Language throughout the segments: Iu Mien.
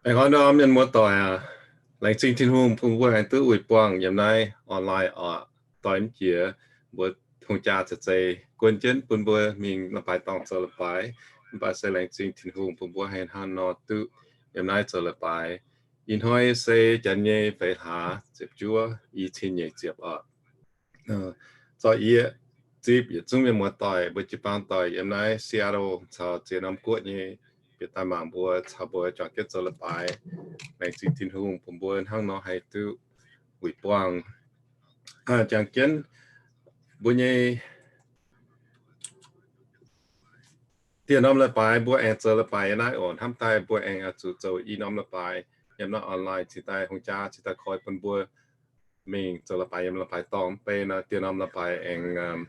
Baengh orn ndorm mienh muoz-doic aac, laengz zingh Tin-Hungh bun mbuo aengx duqv wuic buangh yiem naaiv online oc. Doix mv jiex, mbuo hungh jaa za'eix guon jienv bun mbuo mingh la'baaix dorngh zoux la'baaix. Mv baac se laengz zingh Tin-Hungh bun mbuo haih hnangv nor duqv yiem naaiv zoux la'baaix. Ih hnoi se janx nyei feix hlaax ziepc juov, i cin nyeic ziepc oc. Zorqv yie zipv yietc zungv mienh muoz-doic, mbuo jiu-baang doic yiem naaiv Seattle caux ziex norm guoqv nyei bieqc daaih mangc mbuo, caux mbuo juangc jienv zoux la'baaix. Laengz zingh Tin-Hungh bun mbuo hnangv nor haih duqv wuic buangh. Jangx jienv mbuo nyei dieh norm la'baaix, mbuo aengx zoux la'baaix yiem naaiv oc. Hnamv daaih mbuo aengx oix zuqc zoux i norm la'baaix yiem naaiv online, cingx daaih hungh jaa cingx daaih koi bun mbuo mingh zoux la'baaix yiem la'baaix dorngh. Mv bei nor dieh norm la'baaix aengx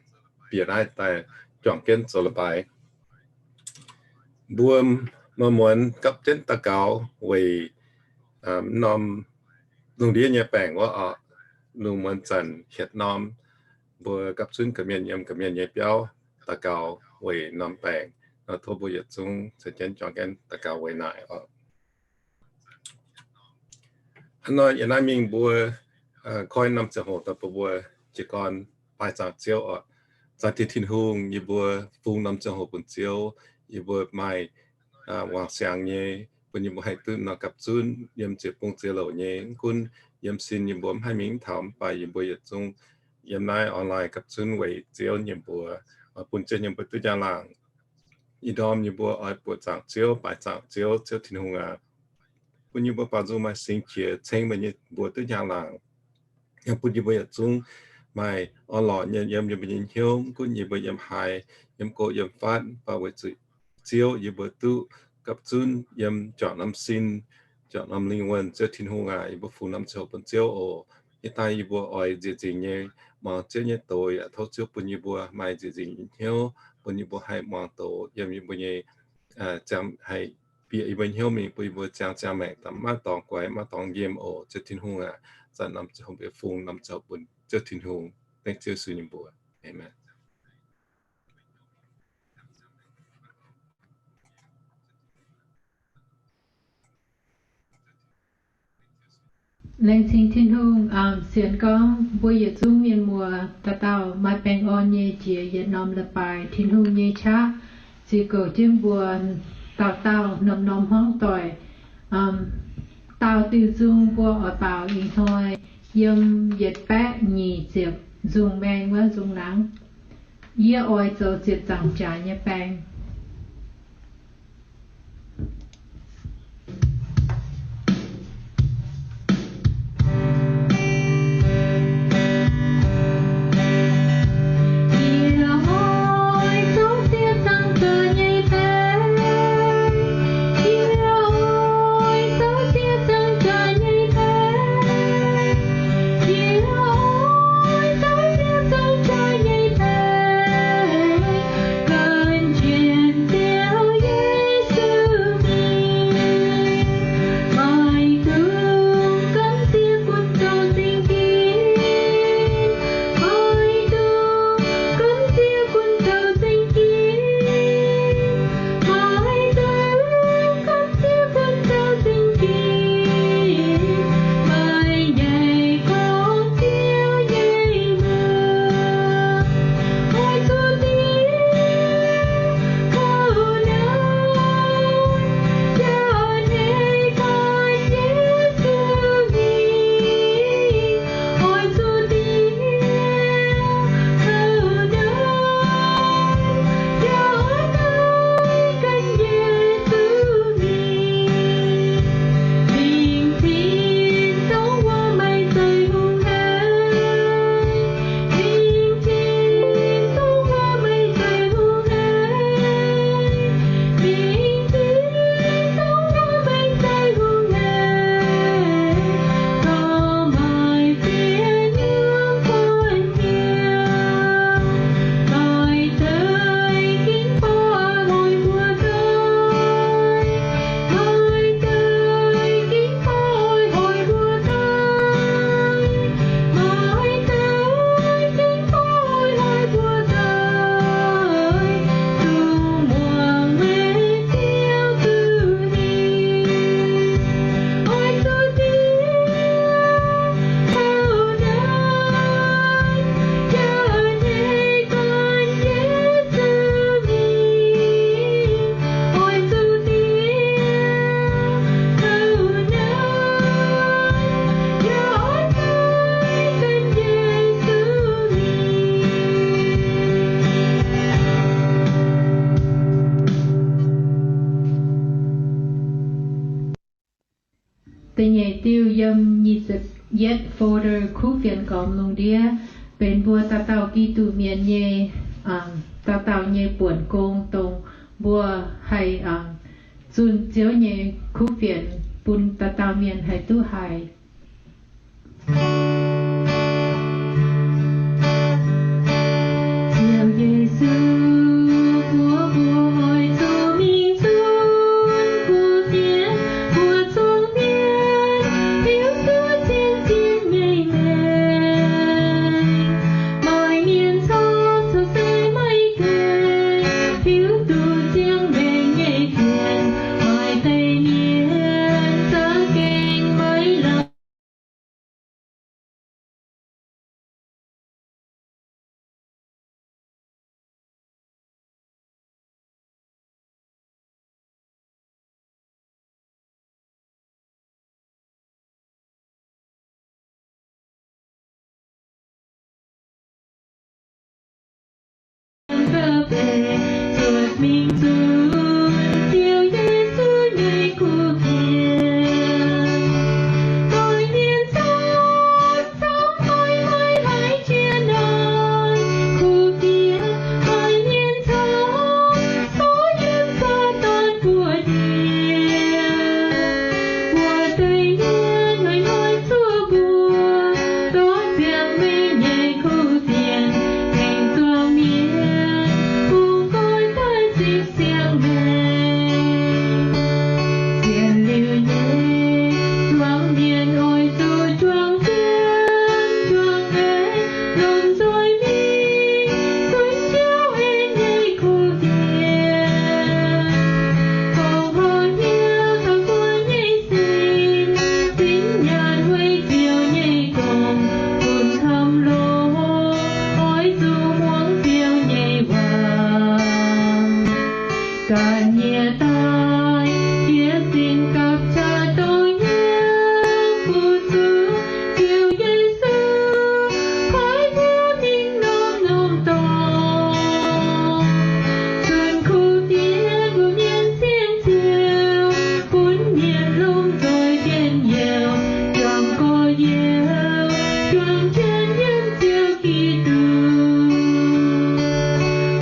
bieqc naaiv daaih juangc jienv zoux la'baaix. Mbuo muonz-muonz gapv jienv daux gaux weic norm lungh ndiev nyei baengc wuov oc. Lungh muonz zanc hietc norm, mbuo gapv zunv gorqv-mienh yiem gorqv-mienh nyei biauv daux gaux weic norm baengc. Nor tov mbuo yietc zungv caux jienv juangc jienv daux gaux weic naaic oc. Hnangv nor yiem naaiv mingh mbuo koi norm ziangh hoc daaih bun mbuo jiez gorn baaih zaangc Ziouv oc. Zaangc Diex Tin-Hungh, yie mbuo fungx norm ziangh hoc bun Ziouv, yie mbuo maaih wangc siangx nyei, bun yie mbuo haih duqv nor gapv zunv yiem ziex bung ziex louc nyei. Mv gunv yiem sin yie mbuo mv haih mingh taux, mv baac yie mbuo yietc zungv yiem naaiv online gapv zunv weic Ziouv nyei mbuox, bun Ziouv nyei mbuox duqv njang-laangc. Ih ndorm yie mbuo oix buoqc zaangc Ziouv, baaih zaangc Ziouv, Ziouv Tin-Hungh aac, bun yie mbuo baaux nzung maaih singx qiex ceng meih nyei mbuox duqv njang-laangc. Yaac bun yie mbuo yietc zungv maaih orn-lorqc nyei yiem yie mbuo nyei hnyouv, mv gunv yie mbuo yiem haaix, yiem go yiem fatv, mv baac weic zuqc Ziouv yie mbuo duqv gapv zunv yiem juangc norm sin, juangc norm lingh wuonh. Ziouv Tin-Hungh aac, yie mbuo fungx norm ziangh hoc bun Ziouv oc. Ih daaih yie mbuo oix nzieqc nzingc nyei muangx Ziouv nyei doz, yaac tov Ziouv bun yie mbuo maaih nzieqc nzingc nyei hnyouv, bun yie mbuo haih muangx doz yiem yie mbuo nyei, haih bieqc yie mbuo hnyouv mingh, bun yie mbuo ziangh ziangh maengc daaih maiv dorngx guaix, maiv dorngx nqemh oc. Ziouv Tin-Hungh aac, zanc norm ziangh hoc mbuo fungx norm ziangh hoc bun Ziouv Tin-Hungh. Dengv Ziouv Yesu nyei mbuox, aamen. Laengz zingh Tin-Hungh. Sienx gorngv mbuo yietc zungv mienh muoz dauh dauh maaih baengh orn nyei jiex yietc norm leiz-baaix Tin-Hungh nyei qaqv ziux goux jienv mbuo dauh dauh norm-norm hmuangv doic. Daauh diuh nzung mbuo oix baaux ih hnoi yiem yietc baeqv nyic ziepc nzung maeng wuov nzung nangv. Yie oix zoux ziepc zaangc jaax nyei baeng. Da'nyeic diuh yiem nyic ziepc yietv folder, Kuv Fienx Gormx Lungh Ndiev, benx mbuo dauh dauh Giduc mienh nyei, dauh dauh nyei buonc gong, dongh mbuo haih zunh Ziouv nyei kuv fienx bun dauh dauh mienh haih duqv haiz. Ziouv Yesu, mbuo, mbuo oix zuqc mingh zunh kuv fienx, mbuo zuangx mienh hiuv duqv zien-zien nyei maengc. Maaih mienh corc, corc se maiv gaengh hiuv duqv ziangh maengc nyei fienx. Maaih deix mienh za'gengh maiv lamh Ganh nyei daaih jiex zinh gapv qaqv dongh yiem fuqv zuqc Ziouv Yesu, paaiv mbuo mingh norm-norm dorngx, zunh kuv fienx mbuo mienh cien Ziouv, bun mienh longc doic njien-youh, juangc gorx-youz, juangc jienv yiem Ziouv Giduc.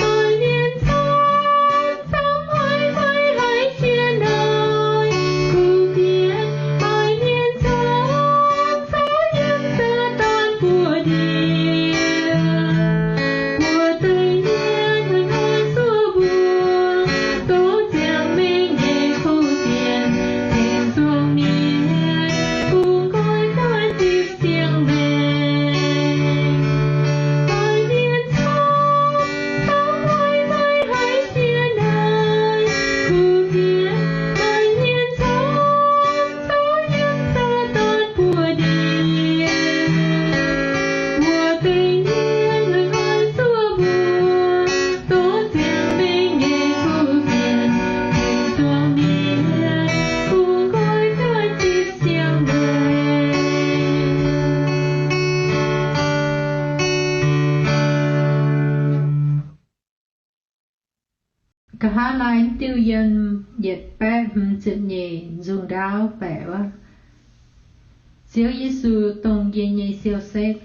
Maaih mienh camv, camv haic, haiz haiz jiex naaiv kuv fienx. Maaih mienh camv, camv yiem Saadaan buoz-ndiev. Mbuo deix mienh haiz haiz zuov mbuo, doqc ziangh mengh nyei kuv fienx, tengx zuangx mienh bungx nqoi duqv zipv ziangh maengc. Maaih mienh camv, camv haiz haiz jiex naaiv kuv fienx. Maaih mienh camv, camv yiem Saadaan buoz-ndiev. Mbuo deix mienh haiz haiz zuov mbuo, doqc ziangh mengh nyei kuv fienx, tengx zuangx mienh bungx nqoi duqv zipv ziangh maengc. Nqa'haav naaiv diuh yiem yietc baeqv hmz ziepc nyeic, nzungh ndaauv baeqc wuov. Ziouv Yesu dongh yie nyei siou-sekv.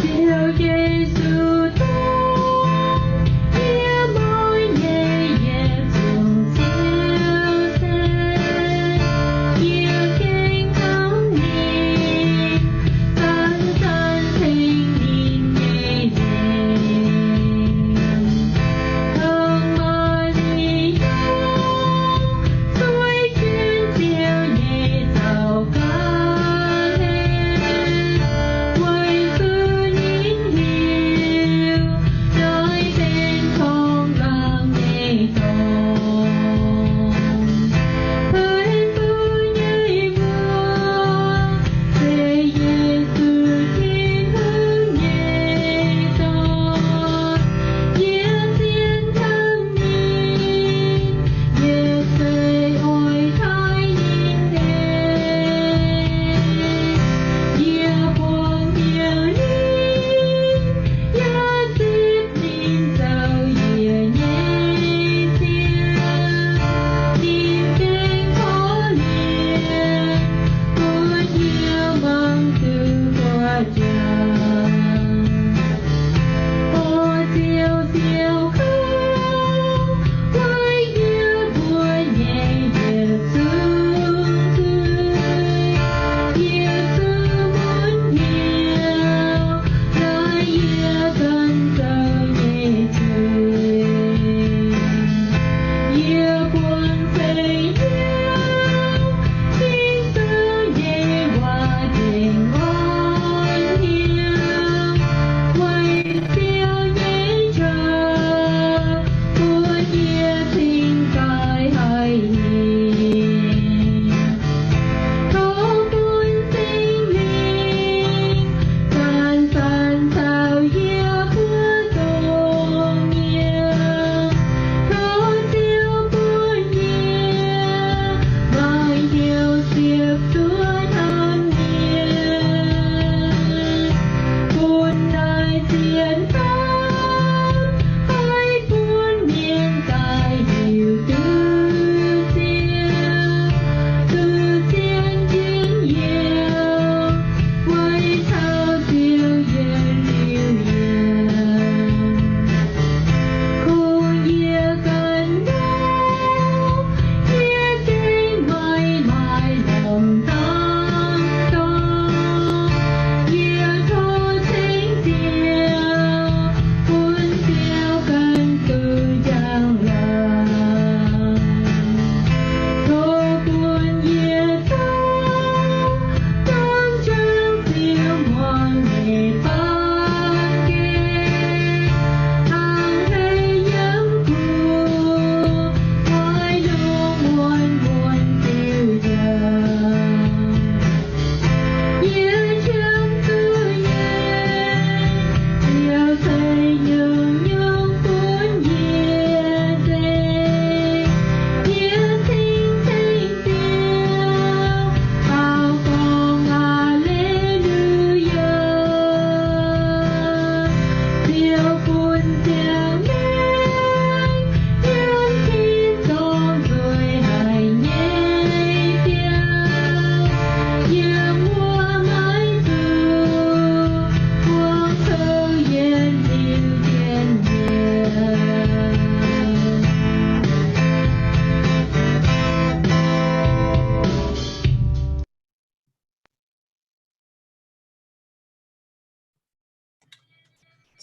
Ziouv Yesu dongh yie moi nyei yietc zungv siou-sekv, yie gengh hnamv ninh, zanc-zanc tengx ninh nyei mengh.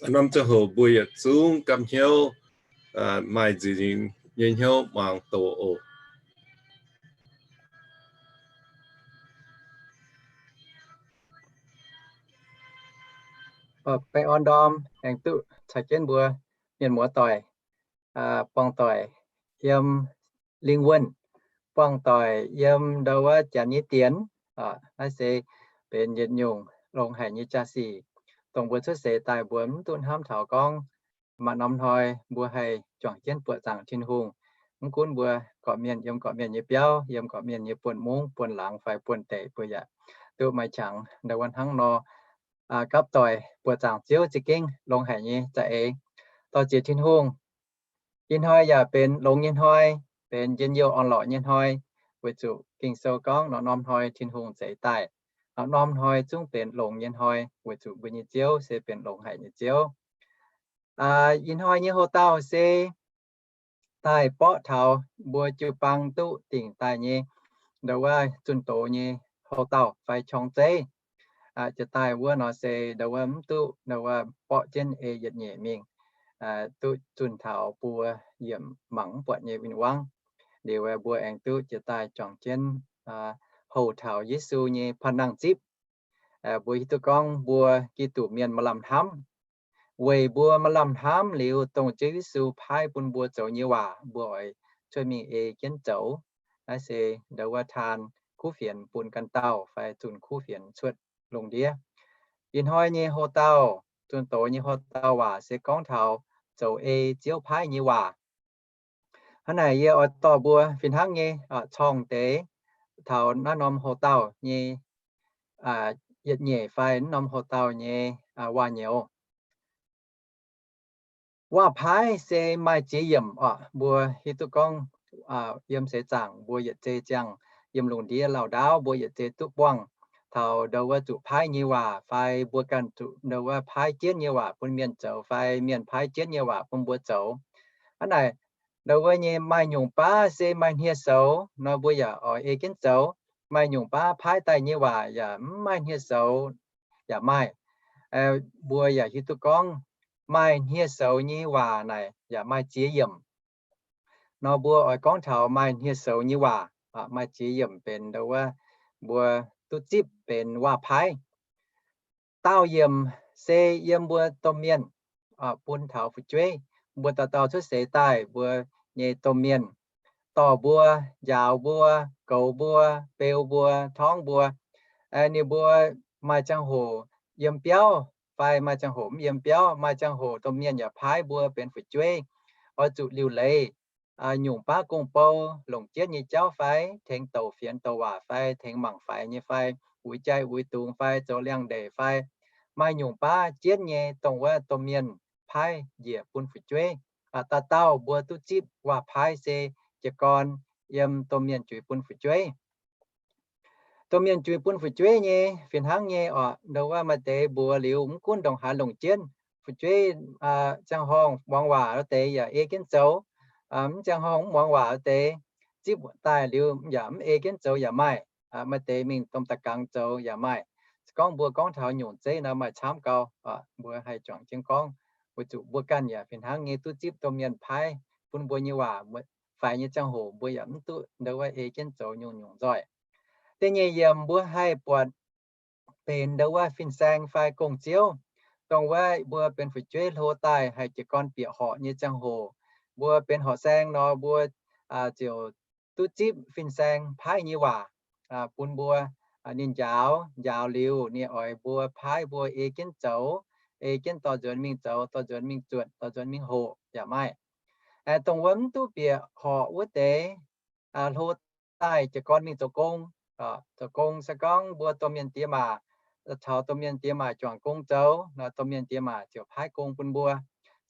Norm ziangh hoc mbuo yietc zungv gapv hnyouv, maaih nziex nyei hnyouv muangx doqc oc. Baengh orn ndorm aengx duqv caux jienv mbuo mienh muoz doic, buangh doic yiem lingh wuonh, buangh doic yiem ndau wuov janx nyei dienx. Naaiv se benx yietc nyungc longx haic nyei jaa-sic, dongh mbuo cuotv seix daaih mbuo mv duqv hnamv taux gorngv maaih norm hnoi mbuo haih juangc jienv buoqc zaangc Tin-Hungh. Mv gunv mbuo gorqv-mienh yiem gorqv-mienh nyei biauv, yiem gorqv-mienh nyei buonv mungv, buonv laangz fai buonv deic, mbuo yaac duqv maaih qangx ndau wuov hnangv nor gapv doic buoqc zaangc Ziouv za'gengh longx haic nyei za'eix. Dorh jiex Tin-Hungh. Ih hnoi yaac benx longx nyei hnoi, benx njien-youh orn-lorqc nyei hnoi, weic zuqc Ging-Sou gorngv norm-norm hnoi Tin-Hungh zeix daaih. Norm-norm hnoi zungv benx longx nyei hnoi, weic zuqc mbuo nyei Ziouv se benx longx haic nyei Ziouv. Ih hnoi nyei houx-dauh se daaih borqv taux mbuo jiu-baang duqv dingc daaih nyei ndau wuov zunh doz nyei houx-dauh fai qorng-zeiv. Jiex daaih wuov nor se ndau wuov mv duqv ndau wuov borqv jienv ei yietc nyeic mingh, duqv zunh taux buo yiemc mangc mv buatc nyei win-wangv. Liuz mbuo aengx duqv jiex daaih juangc jienv houx taux Yesu nyei panh nangh zipv. Mbuo hiuv duqv gorngv mbuo Giduc mienh maaih lamh hnamv, weic mbuo maaih lamh hnamv liuz, dongh Ziouv Yesu paaiv bun mbuo zoux nyei waac mbuo oix cuotv mingh ei jienv zoux. Naaiv se ndau wuov taan kuv fienx bun ganh dauh fai zunh kuv fienx cuotv lungh ndiev. Ih hnoi nyei houx-dauh, zunh doz nyei houx-dauh waac se gorngv taux zoux ei Ziouv paaiv nyei waac. Hnangv naaic yie oix dorh mbuo fih hnangv nyei corng deix taux naaiv norm houx-dauh nyei yietc nyeic fai naaiv norm houx-dauh nyei waac-nyouz. Waac-paaiv se maaih ziex yiemc oc. Mbuo hiuv duqv gorngv yiem seix zaangc mbuo yietc zei ziangh, yiem lungh ndiev lauh ndaauv mbuo yietc zei duqv buangh taux ndau wuov zuqc paaiv nyei waac fai mbuo ganh zuqc ndau wuov paaiv jienv nyei waac bun mienh zoux fai mienh paaiv jienv nyei waac bun mbuo zoux. Hnangv naaic, ndau wuov nyei maaih nyungc baav se maaih hniev-soux nor mbuo yaac oix ei jienv zoux. Maaih nyungc baav paaiv daaih nyei waac yaac mv maaih hniev-soux yaac maaih. Mbuo yaac hiuv duqv gorngv maaih hniev-soux nyei waac naaic yaac maaih ziex yiemc. Nor mbuo oix gorngv taux maaih hniev-soux nyei waac, maaih ziex yiemc benx ndau wuov mbuo duqv zipv benx waac-paaiv. Daauh yiemc se yiem mbuo domh mienh bun taux fu'jueiv. Mbuo dauh dauh cuotv seix daaih mbuo nyei domh mienh dorh mbuo, njaaux mbuo, goux mbuo, beu mbuo, torngv mbuo. Ninh mbuo maaih ziangh hoc yiem biauv fai maaih ziangh hoc mv yiem biauv, maaih ziangh hoc domh mienh yaac paaiv mbuo benx fu'jueiv, oix zuqc liuc leiz nyungc baav gong-bou, longc jienv nyei jauv fai tengx douc fienx douc waac fai tengx mangc faix nyei fai uix jai uix dungz fai zoux liangx-ndeic fai maaih nyungc baav jienv nyei dongh wuov domh mienh paaiv njiec bun fu'jueiv. Dauh dauh mbuo duqv zipv waac-paaiv se jiez gorn yiem domh mienh juix bun fu'jueiv. Domh mienh juix bun fu'jueiv nyei fih hnangv nyei oc. Ndau wuov maaih deix mbuox liuz mv gunv ndongc haaix longc jienv, fu'jueiv ziangh horngh muangx waac wuov deix yaac ei jienv zoux, mv ziangh horngh mv muangx waac wuov deix zipv daaih liuz yaac mv ei jienv zoux yaac maaih. Maaih deix mingh domh da'gangx zoux yaac maaih. Se gorngv mbuo gorngv taux nyungc zeiv nor maaih camv gau, mbuo haih juangc jienv gorngv, weic zuqc mbuo ganh yaac fih hnangv nyei duqv zipv domh mienh paaiv bun mbuo nyei waac, faix nyei ziangh hoc mbuo yaac mv duqv ndau wuov ei jienv zoux nyungc-nyungc nzoih. Da'nyeic yiemc mbuo haih buatc benx ndau wuov fin-saeng fai gong-ziouv. Dongh wuov mbuo benx fu'jueiv hlo daaih haih jiez gorn bieqc horqc nyei ziangh hoc, mbuo benx horqc saeng nor mbuo ziouc duqv zipv fin-saeng paaiv nyei waac bun mbuo. Ninh njaaux, njaaux liuz ninh oix mbuo paaiv mbuo ei jienv zoux, ei jienv dorh nzuonx mingh zoux, dorh nzuonx mingh zuotc, dorh nzuonx mingh hoqc yaac maaih. Dongh wuov mv duqv bieqc horqc wuov deix hlo daaih jiez gorn mingh zoux gong. Zoux gong se gorngv mbuo domh mienh diex maac caux domh mienh diex maac juangc gong zoux nor, domh mienh diex maac ziouc paaiv gong bun mbuo.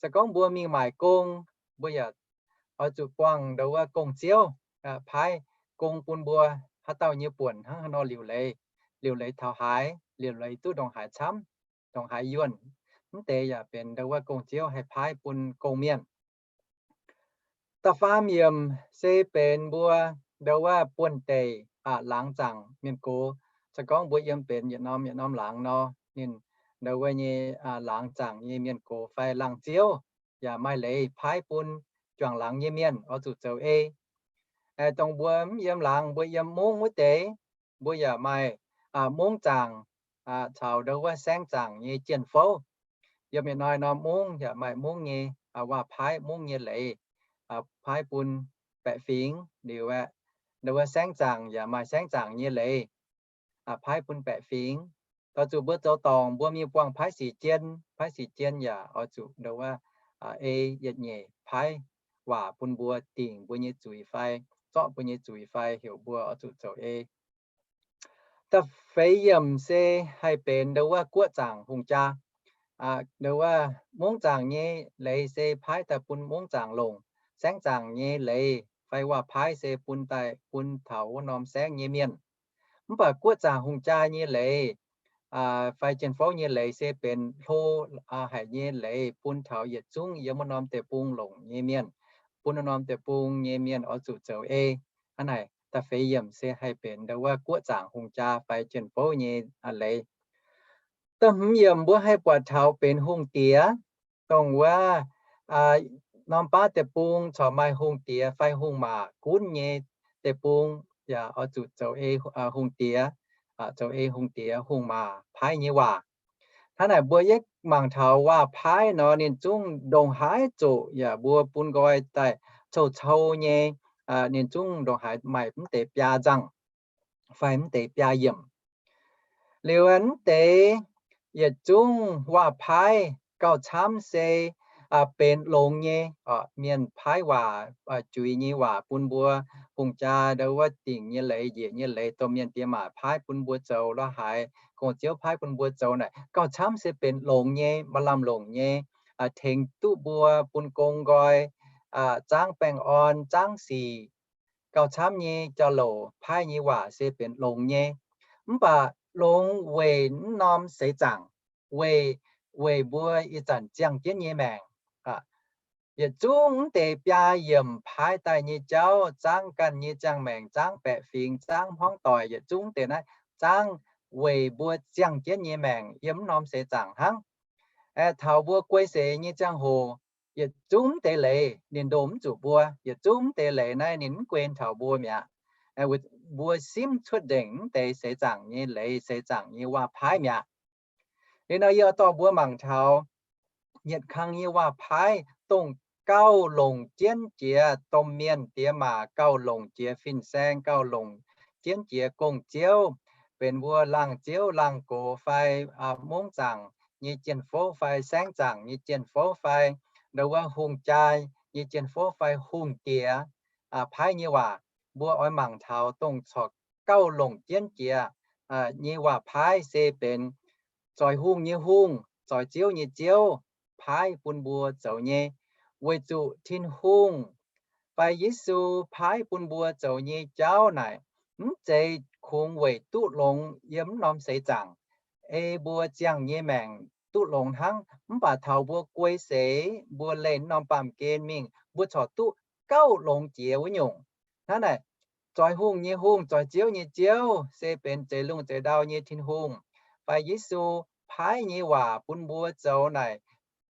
Se gorngv mbuo mingh maaic gong, mbuo yaac oix zuqc buangh ndau wuov gong-ziouv paaiv gong bun mbuo, haaix dauh nyei buonc hnangv haaix nor liuc leiz, liuc leiz taux haaix, liuc leiz duqv ndongc haaix camv, ndongc haaix yuonh. Mv deix yaac benx ndau wuov gong-ziouv haih paaiv bun gong-mienh. Da'faam yiemc se benx mbuo ndau wuov buonv-deic laangz zaangc mienh gox. Se gorngv mbuo yiem benx yietc norm yietc norm laangz nor, ninh ndau wuov nyei laangz zaangc nyei mienh gox fai laangz ziouv, yaac maaih leiz paaiv bun juangc laangz nyei mienh oix zuqc zoux ei. Dongh mbuo mv yiem laangz, mbuo yiem mungv wuov deix, mbuo yaac maaih mungv zaangc caux ndau wuov saengv zaangc nyei jien-fouv. Yiem yietc hnoi norm mungv yaac maaih mungv nyei waac-paaiv, mungv nyei leiz paaiv bun baeqc fingx liuz aeqv, ndau wuov saengv zaangc yaac maaih saengv zaangc nyei leiz paaiv bun baeqc fingx. Doix zuqc mbuo zoux dorngc, mbuo mingh buangh paaiv sic jien, paaiv sic jien yaac oix zuqc ndau wuov ei yietc nyeic paaiv waac bun mbuo dingc mbuo nyei zuiz fai zorqv mbuo nyei zuiz fai heuc mbuo oix zuqc zoux ei. Da'feix yiemc se haih benx ndau wuov guoqv zaangc hungh jaa. Ndau wuov mungv zaangc nyei leiz se paaiv daaih bun mungv zaangc longc. Saengv zaangc nyei leiz fai waac-paaiv se bun daaih bun taux wuov norm saengv nyei mienh. Mv baac guoqv zaangc hungh jaa nyei leiz fai jien-fouv nyei leiz se benx hlo haic nyei leiz bun taux yietc zungv yiem wuov norm deic-bung longc nyei mienh, bun wuov norm deic-bung nyei mienh oix zuqc zoux ei. Hnangv naaic da'feix yiemc se haih benx ndau wuov guoqv zaangc hungh jaa fai jien-fouv nyei leiz. Da'hmz yiemc mbuo haih buatc taux benx hungh diex, dongh wuov norm baav deic-bung corc maaih hungh diex fai hungh maac gunv nyei deic-bung yaac oix zuqc zoux ei hungh diex, zoux ei hungh diex hungh maac paaiv nyei waac. Hnangv naaic mbuo yie mangc taux waac-paaiv nor, ninh zungv ndongc haaix zoqc yaac mbuo bun nqoi daaih cou-cou nyei, ninh zungv ndongc haaix maaih mv deix biaa nzangh fai mv deix biaa yiemc. Liuz mv deix yietc zungv waac-paaiv gauh camv se benx longx nyei, mienh paaiv waac, juix nyei waac bun mbuo, hungh jaa ndau wuov dingc nyei leiz, njiec nyei leiz, domh mienh diex maac paaiv bun mbuo zoux, la'haaix gong-ziouv paaiv bun mbuo zoux naaic, gauh camv se benx longx nyei, maaih lamh longc nyei, tengx duqv mbuo bun gong nqoi, zaangv baengh orn, zaangv sic, gauh camv nyei jauv-louc paaiv nyei waac se benx longx nyei. Mv baac longx weic mv norm seix zaangc, weic, weic mbuo ih zanc ziangh jienv nyei maengc. Yietc zungv mv deix biaa yiemc paaiv daaih nyei jauv, zaangv ganh nyei ziangh maengc, zaangv baeqc fingx, zaangv hmuangv doic, yietc zungv mv deix naaiv zaangv weic mbuo ziangh jienv nyei maengc yiem mv norm seix zaangc hnangv. Taux mbuo guei seix nyei ziangh hoc, yietc zungv mv deix leiz ninh ndomh mv zuqc mbuo, yietc zungv mv deix leiz naaiv ninh mv guen taux mbuo mi'aqv. Mbuo simv cuotv nzengc mv deix seix zaangc nyei leiz, seix zaangc nyei waac-paaiv mi'aqv. Liuz nor yie dorh mbuo mangc taux yietc kang nyei waac-paaiv, dongh gauh longc jienv jiex domh mienh diex maac, gauh longc jiex fin-saeng, gauh longc jienv jiex gong-ziouv, benx mbuo laangz ziouv laangz gox fai mungv zaangc nyei jien-fouv fai saengv zaangc nyei jien-fouv fai ndau wuov hungh jaa nyei jien-fouv fai hungh diex paaiv nyei waac. Mbuo oix mangc taux dongh corc gauh longc jienv jiex nyei waac-paaiv se benx zoix hungh nyei Hungh, zoix ziouv nyei Ziouv paaiv bun mbuo zoux nyei. Weic zuqc Tin-Hungh fai Yesu paaiv bun mbuo zoux nyei jauv naaic, mv zeiz kungx weic duqv longx yiem mv norm seix zaangc, ei mbuo ziangh nyei maengc duqv longx hnangv, mv baac taux mbuo guei seix, mbuo leih mv norm baamh gen mingh, mbuo corc duqv gauh longx jiex wuov nyungc. Hnangv naaic, zoix hungh nyei Hungh, zoix ziouv nyei Ziouv, se benx zeix lungh zeix ndau nyei Tin-Hungh, fai Yesu paaiv nyei waac bun mbuo zoux naaic,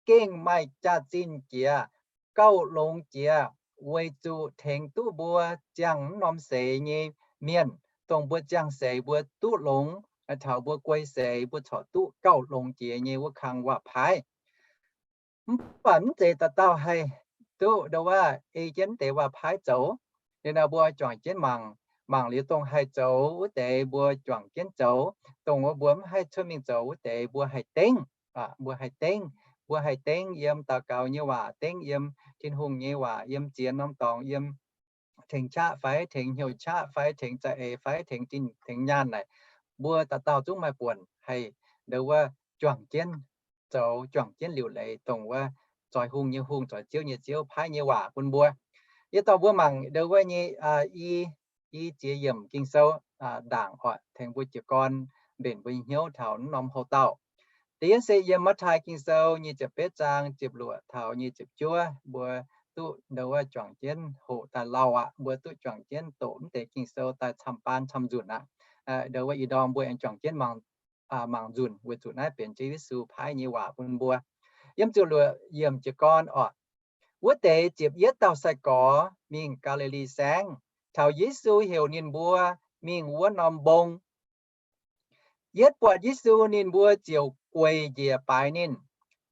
gengh maaih jaax-zinh jiex, gauh longx jiex, weic zuqc tengx duqv mbuo ziangh mv norm seix nyei mienh, dongh mbuo ziangh seix mbuo duqv longx, taux mbuo guei seix mbuo corc duqv gauh longx jiex nyei wuov kang waac-paaiv. Mv baac mv zeiz dauh dauh haih duqv ndau wuov ei jienv deix waac-paaiv zoux. Liuz nor mbuo juangc jienv mangc, mangc liuz dongh haih zoux wuov deix mbuo juangc jienv zoux, dongh wuov mbuo mv haih cuotv mingh zoux wuov deix mbuo haih dengv, mbuo haih dengv, mbuo haih dengv yiem daux gaux nyei waac, dengv yiem Tin-Hungh nyei waac, yiem ziex norm dorngx, yiem tengx qaqv fai tengx hnyouv qaqv fai tengx za'eix fai tengx zinh tengx nyaanh naaic, mbuo dauh dauh zungv maaih buonc haih ndau wuov juangc jienv zoux, juangc jienv liuc leiz dongh wuov zoix hungh nyei Hungh, zoix ziouv nyei Ziouv paaiv nyei waac bun mbuo. Yie dorh mbuo mangc ndau wuov nyei i, i ziex yiemc Ging-Sou ndaangc oc, tengx mbuo jiez gorn mbenc mbuo nyei hnyouv taux mv norm houc dauh. Da'yietv se yiem Matv^taai Ging-Sou nyic ziepc betv zaang ziepc luoqc taux nyic ziepc juov, mbuo duqv ndau wuov juangc jienv hoqc daaih lauh aqv, mbuo duqv juangc jienv doqc mv deix Ging-Sou daaih camv-baan camv-nzunc aqv. Ndau wuov ih ndorm mbuo aengx juangc jienv mangc mangc nzunc, weic zuqc naaiv benx Ziouv Yesu paaiv nyei waac bun mbuo. Yiem ziepc luoqc yiemc jiez gorn orqc, wuov deix ziepc yietv dauh sai-gorx mingh Gaa^li^li Saengv, taux Yesu heuc ninh mbuo mingh wuov norm mbong. Yietv buatc Yesu, ninh mbuo ziouc gueic njiec baaix ninh.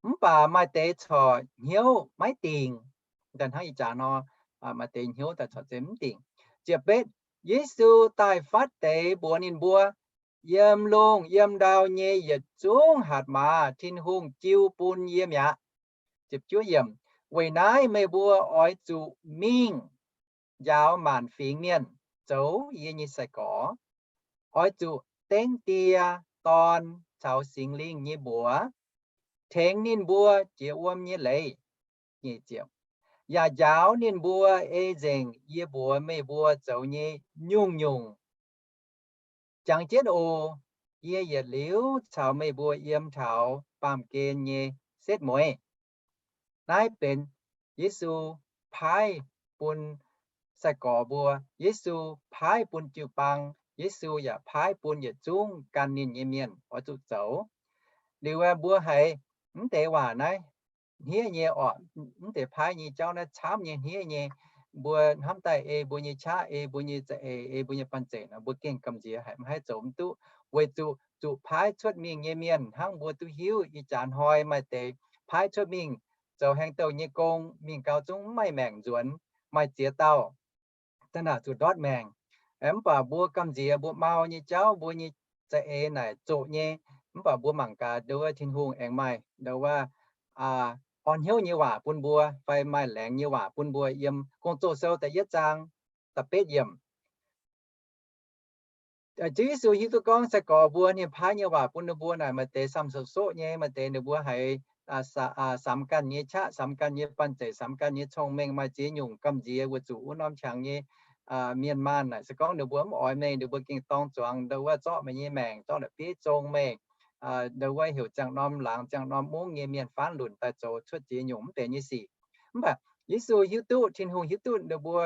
Mv baac maaih deix corc hnyouv maiv dingc. Daaih hnangv ih jaax nor, maaih deix hnyouv daaih corc zeiz mv dingc. Ziepc betv, Yesu daaih fatv deix mbuox ninh mbuo, Yiem lungh yiem ndau nyei yietc zungv hatc maaz Tin-Hungh jiu bun yie mi'aqv. Weic naaiv meih mbuo oix zuqc mingh njaaux maanc fingx mienh zoux yie nyei sai-gorx. Oix zuqc dengv Die, Dorn caux Singx Lingh nyei mbuox, tengx ninh mbuo jiex wuom nyei leiz, yaac njaaux ninh mbuo ei nzengc yie mbuox meih mbuo zoux nyei nyungc-nyungc. Jangx jienv oc. Yie yietc liuz caux meih mbuo yiem taux baamh gen nyei setv mueiz. Naaiv benx Yesu paaiv bun sai-gorx mbuo. Yesu paaiv bun jiu-baang. Yesu yaac paaiv bun yietc zungv gan ninh nyei mienh oix zuqc zoux. Liuz mbuo haiz mv deix waac naaiv hniev nyei orqc, mv deix paaiv nyei jauv naaiv camv nyei, hniev nyei. Mbuo hnamv daaih ei mbuo nyei qaqv, ei mbuo nyei za'eix, ei mbuo nyei banh zeic nor, mbuo gengh gamh nziex haic, maiv haih zoux mv duqv. Weic zuqc zuqc paaiv cuotv mingh nyei mienh hnangv mbuo duqv hiuv, ih jaax hnoi maaih deix paaiv cuotv mingh zoux haeng douh nyei gong, mingh gau zungv mv maaih maengc nzuonx, maaih ziex dauh daaih naaic zuqc ndortv maengc. Mv baac mbuo gamh nziex mbuo mau nyei jauv, mbuo nyei za'eix naaic zoqc nyei. Mv baac mbuo mangc gaax ndo wuov Tin-Hungh aengx maaih ndo wuov orn hnyouv nyei waac bun mbuo fai maaih laengz nyei waac bun mbuo yiem Gong-Zoh Sou da'yietv zaang da'betv yiemc. Ziouv Yesu hiuv duqv gorngv sai-gorx mbuo ninh paaiv nyei waac bun ninh mbuo naaic maaih deix samh soqv-soqv nyei, maaih deix ninh mbuo haiz samx ganh nyei qaqv, samx ganh nyei banh zeic, samx ganh nyei cong-mengh, maaih ziex nyungc gamh nziex weic zuqc wuov norm qangx nyei mienh maanh naaic se gorngv ninh mbuo mv oix meih, ninh mbuo gengh dorng zuangx ndo wuov zorqv meih nyei maengc, zorqv la'bieiv zong meih, ndo wuov heuc ziangh norm laangz ziangh norm mungv nyei mienh faanv lunc daaih zoux cuotv ziex nyungc mv deix nyei sic. Mv baac Yesu hiuv duqv, Tin-Hungh hiuv duqv ninh mbuo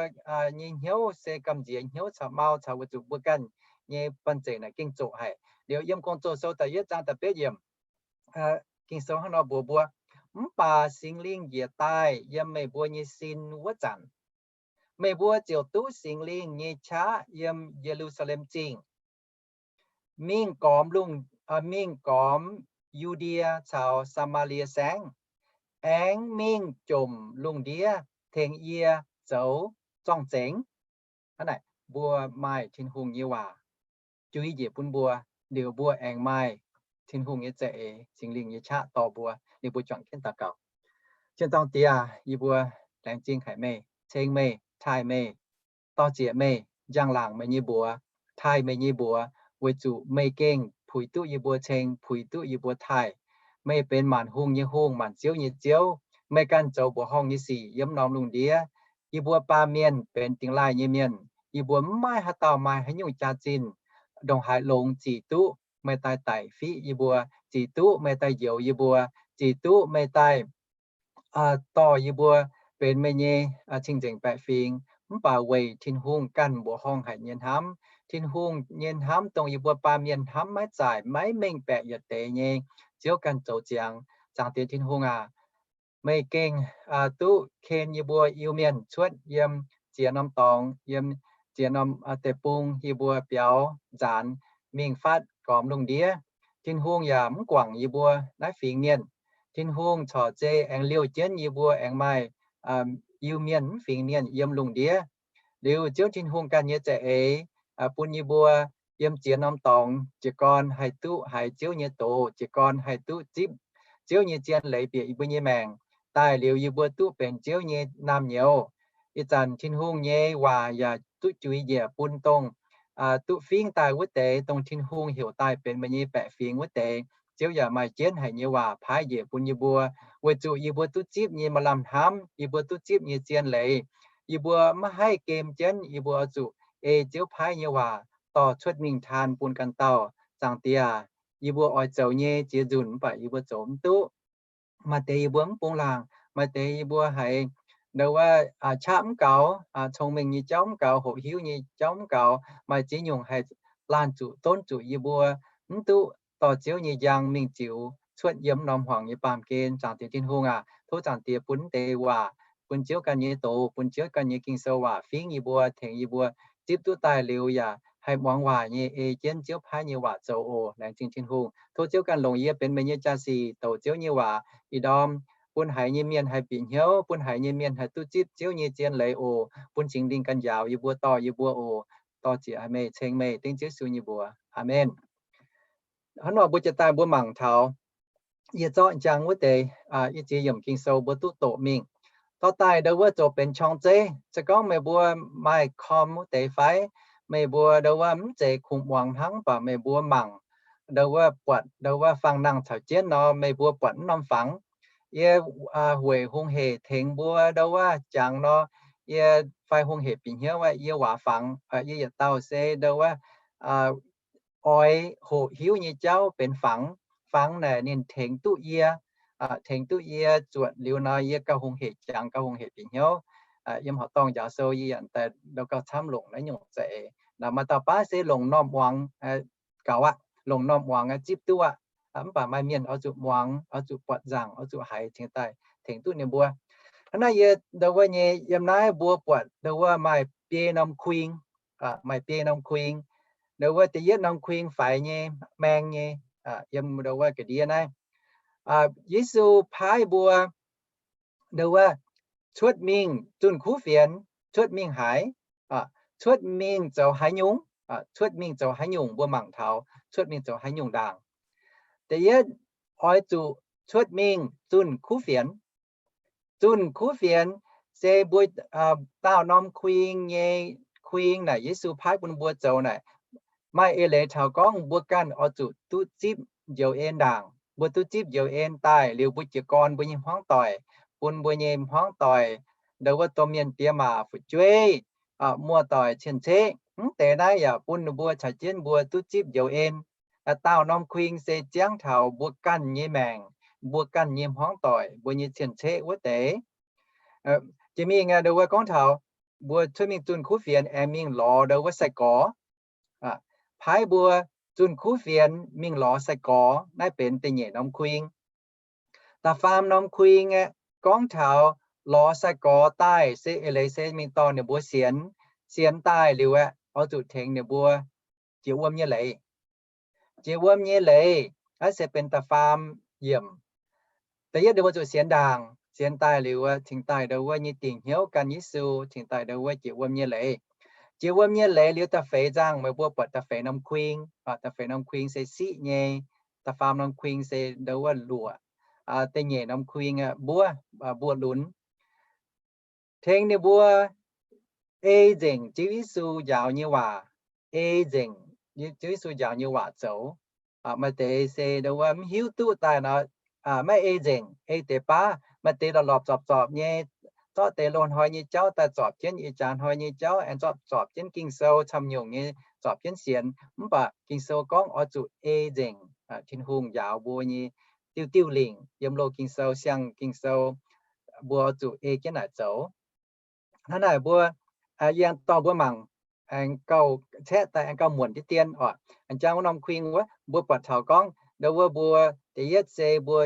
nyei hnyouv se gamh nziex hnyouv caux mau caux weic zuqc mbuo ganh nyei banh zeic naaic gengh zoqc haic. Liuz yiem Gong-Zoh Sou da'yietv zaang da'betv yiemc, Ging-Sou hnangv nor mbuox mbuo, Mv baac Singx Lingh njiec daaih yiem meih mbuo nyei sin wuov zanc, meih mbuo ziouc duqv Singx Lingh nyei qaqv yiem Ye^lu^saa^lem Zingh, mingh gormx lungh, mingh gormx Yu^ndie caux Saa^maa^lie Saengv, aengx mingh jomc lungh ndiev tengx yie zoux zorng-zengx. Hnangv naaic mbuo maaih Tin-Hungh nyei waac jui njiec bun mbuo, liuz mbuo aengx maaih Tin-Hungh nyei za'eix, Singx Lingh nyei qaqv dorh mbuo. Liuz mbuo juangc jienv daux gaux. Cien-Dorngh Diex, yie mbuo laengz zingh haic meih, ceng meih, taaih meih, dorh zieqc meih, njang-laangc meih nyei mbuox, taaih meih nyei mbuox, weic zuqc meih gengh puix duqv yie mbuo ceng, puix duqv yie mbuo taaih. Meih benx maanc hungh nyei Hungh, maanc ziouv nyei Ziouv. Meih ganh zoux mbuoqc horngh nyei sic yiem norm lungh ndiev. Yie mbuo baamh mienh benx dingx laaih nyei mienh. Yie mbuo mv maaih haaix dauh maaih haaix nyungc jaax-zinh ndongc haaix longx zic duqv meih daaih daic fiqv yie mbuo, zic duqv meih daaih njoux yie mbuo, zic duqv meih daaih dorh yie mbuo benx meih nyei cing-nzengc baeqc fingx. Mv baac weic Tin-Hungh ganh mbuoqc horngh haic nyei hnamv, Tin-Hungh nyei hnamv dongh yie mbuo baamh mienh hnamv maiv zaaic maiv mengh baeqc yietc deix nyei, Ziouv ganh zoux ziangx. Zaangc Diex Tin-Hungh aac, meih gengh duqv ken yie mbuo Iu-Mienh cuotv yiem ziex norm dorngx, yiem ziex norm deic-bung, yie mbuo biaux nzaanx mingh fatv gormx lungh ndiev. Tin-Hungh yaac mv guangc yie mbuo naaiv fingx mienh. Tin-Hungh corc zei aengx liouh jienv yie mbuo aengx maaih Iu-Mienh mv fingx mienh yiem lungh ndiev. Liuz Ziouv Tin-Hungh ganh nyei za'eix bun yie mbuo yiem ziex norm dorngx jiez gorn haih duqv haiz Ziouv nyei doz, jiez gorn haih duqv zipv Ziouv nyei zien leiz bieqc yie mbuo nyei maengc. Daaih liuz yie mbuo duqv benx Ziouv nyei naamh nyouz. Ih zanc Tin-Hungh nyei waac yaac duqv jui njiec bun dongh duqv fingx daaih wuov deix, dongh Tin-Hungh heuc daaih benx meih nyei baeqc fingx wuov deix. Ziouv yaac maaih jienv haic nyei waac paaiv njiec bun yie mbuo, weic zuqc yie mbuo duqv zipv nyei maaih lamh hnamv, yie mbuo duqv zipv nyei zien leiz. Yie mbuo maiv haih gem jienv, yie mbuo oix zuqc ei Ziouv paaiv nyei waac dorh cuotv mingh taan bun ganh dauh. Zaangc Diex aac, yie mbuo oix zoux nyei ziex nzunc mv baac yie mbuo zoux mv duqv. Maaih deix yie mbuo mv bungx laangc, maaih deix yie mbuo haiz ndo wuov qaqv mv gaux, cong-mengh nyei jauv mv gaux, hoqc hiuv nyei jauv mv gaux, maaih ziex nyungc haih laanh zuqc donv zuqc yie mbuo mv duqv dorh Ziouv nyei njang mingh ziux cuotv yiem norm hmuangx nyei baamh gen. Zaangc Diex Tin-Hungh aac, tov Zaangc Diex bun deix waac, bun Ziouv ganh nyei doz, bun Ziouv ganh nyei Ging-Sou waac fingv yie mbuo, tengx yie mbuo zipv duqv daaih liuz yaac haih muangx waac nyei ei jienv Ziouv paaiv nyei waac zoux oc. Laengz zingh Tin-Hungh. Tov Ziouv ganh longc yie benx meih nyei jaa-sic douc Ziouv nyei waac ih ndorm bun haiz nyei mienh haih bieqc hnyouv, bun haiz nyei mienh haih duqv zipv Ziouv nyei zien leiz oc. Bun Singx Lingh ganh njaaux yie mbuo, dorh yie mbuo oc. Dorh zieqc haiz meih, ceng meih, dengv Ziouv Yesu nyei mbuox. Aamen. Hnangv nor mbuo jiex daaih mbuo mangc taux yie zorqv njang wuov deix, aa, yie ziex yiemc Ging-Sou mbuo duqv doqc mingh. Dorh daaih ndo wuov zoux benx qorng-zeiv. Se gorngv meih mbuo maaih com wuov deix fai meih mbuo ndo wuov mv zeiz kungx muangx hnangv, mv baac meih mbuo mangc ndo wuov, buatc ndo wuov fangx nangh caux jienv nor, meih mbuo buatc mv norm fangx. Yie, aa, weic hungh hec tengx mbuo ndo wuov jangx nor, yie fai hungh hec bieqc hnyouv wuov, yie waac fangx, aa, yie yietc dauh se ndo wuov, aa, oix hoqc hiuv nyei jauv benx fangx. Fangx naaic ninh tengx duqv yie, aa, tengx duqv yie zuotc liuz nor, yie gauh hungh hec jangx, gauh hungh hec bieqc hnyouv. Aa, yiem horqc dorngh njaaux sou yie yaac daaih ndo gauh camv longc naaiv nyungc za'eix. Naaic maaih dauh baav se longc norm muangx, aa, gaux aqv, longc norm muangx aqv, zipv duqv aqv. Aa, mv baac maaih mienh oix zuqc muangx, oix zuqc buatc nzaangc, oix zuqc haiz cingx daaih tengx duqv ninh mbuo. Hnangv naaiv yie ndo wuov nyei yiem naaiv mbuo buatc ndo wuov maaih biei norm kuing, aa, maaih biei norm kuing. Ndo wuov da'yietv norm kuing faix nyei, maeng nyei, aa, yiem ndo wuov ga'ndiev naaiv. Aa, Yesu paaiv mbuo ndo wuov cuotv mingh zunh kuv fienx, cuotv mingh haaix, aa, cuotv mingh zoux haaix nyungc, aa, cuotv mingh zoux haaix nyungc, mbuo mangc taux cuotv mingh zoux haaix nyungc ndaangc. Da'yietv, oix zuqc cuotv mingh zunh kuv fienx. Zunh kuv fienx se mbuo, aa, daauh norm kuing nyei, kuing naaic Yesu paaiv bun mbuo zoux naaic, maaih eix leiz taux gorngv mbuo ganh oix zuqc duqv zipv njoux en ndaangc. Mbuo duqv zipv njoux en daaih liuz, mbuo jiez gorn mbuo nyei hmuangv doic, bun mbuo nyei hmuangv doic, ndo wuov domh mienh diex maac fu'jueiv, aa, muoz-doic cien-ceqv, mv deix naaiv yaac bun ninh mbuo caux jienv mbuo duqv zipv njoux en. Aa, daauh norm kuing se ziangv taux mbuo ganh nyei maengc, mbuo ganh nyei hmuangv doic, mbuo nyei cien-ceqv wuov deix. Jiex mingh ndo wuov gorngv taux mbuo cuotv mingh zunh kuv fienx aengx mingh lorz ndo wuov sai-gorx. Paaiv mbuo zunh kuv fienx mingh lorz sai-gorx, naaiv benx da'nyeic norm kuing. Da'faam norm kuing aeqv, gorngv taux lorz sai-gorx daaih se eix leiz se mingh dorh ninh mbuo sienx, sienx daaih liuz aeqv, oix zuqc tengx ninh mbuo jiex wuom nyei leiz. Jiex wuom nyei leiz, naaiv se benx da'faam yiemc. Da'yietv ninh mbuo zuqc sienx ndaangc, sienx daaih liuz cingx daaih ndo wuov nyei dingc hnyouv gan Yesu, cingx daaih ndo wuov jiex wuom nyei leiz. Jiex wuom nyei leiz liuz da'feix nzangh, meih mbuo buatc da'feix norm kuing, da'feix norm kuing se siqv nyei, da'faam norm kuing se ndo wuov luoqc, da'nyeic norm kuing mbuov, mbuoqc lunx. Tengx ninh mbuo ei nzengc Ziouv Yesu njaaux nyei waac, ei nzengc Ziouv Yesu njaaux nyei waac zoux. Maaih deix se ndo wuov mv hiuv duqv daaih nor, maiv ei nzengc, ei deix baav. Maaih deix lorpc lorpc zorpc zorpc nyei, zorqv deix loz-hnoi nyei jauv daaih zorpc jienv, ih jaax hnoi nyei jauv aengx zorpc zorpc jienv Ging-Sou camv nyungc nyei zorpc jienv sienx. Mv baac Ging-Sou gorngv oix zuqc ei nzengc Tin-Hungh njaaux mbuo nyei diuh diuh lingc yiem loz Ging-Sou, siang Ging-Sou, mbuo oix zuqc ei jienv naaic zoux. Hnangv naaic mbuo, yie aengx dorh mbuo mangc, aengx gauh caeqv daaih aengx gauh muonc diqv dien oc. Aengx jangx wuov norm kuing wuov, mbuo buatc taux gorngv ndo wuov mbuo da'yietv se mbuo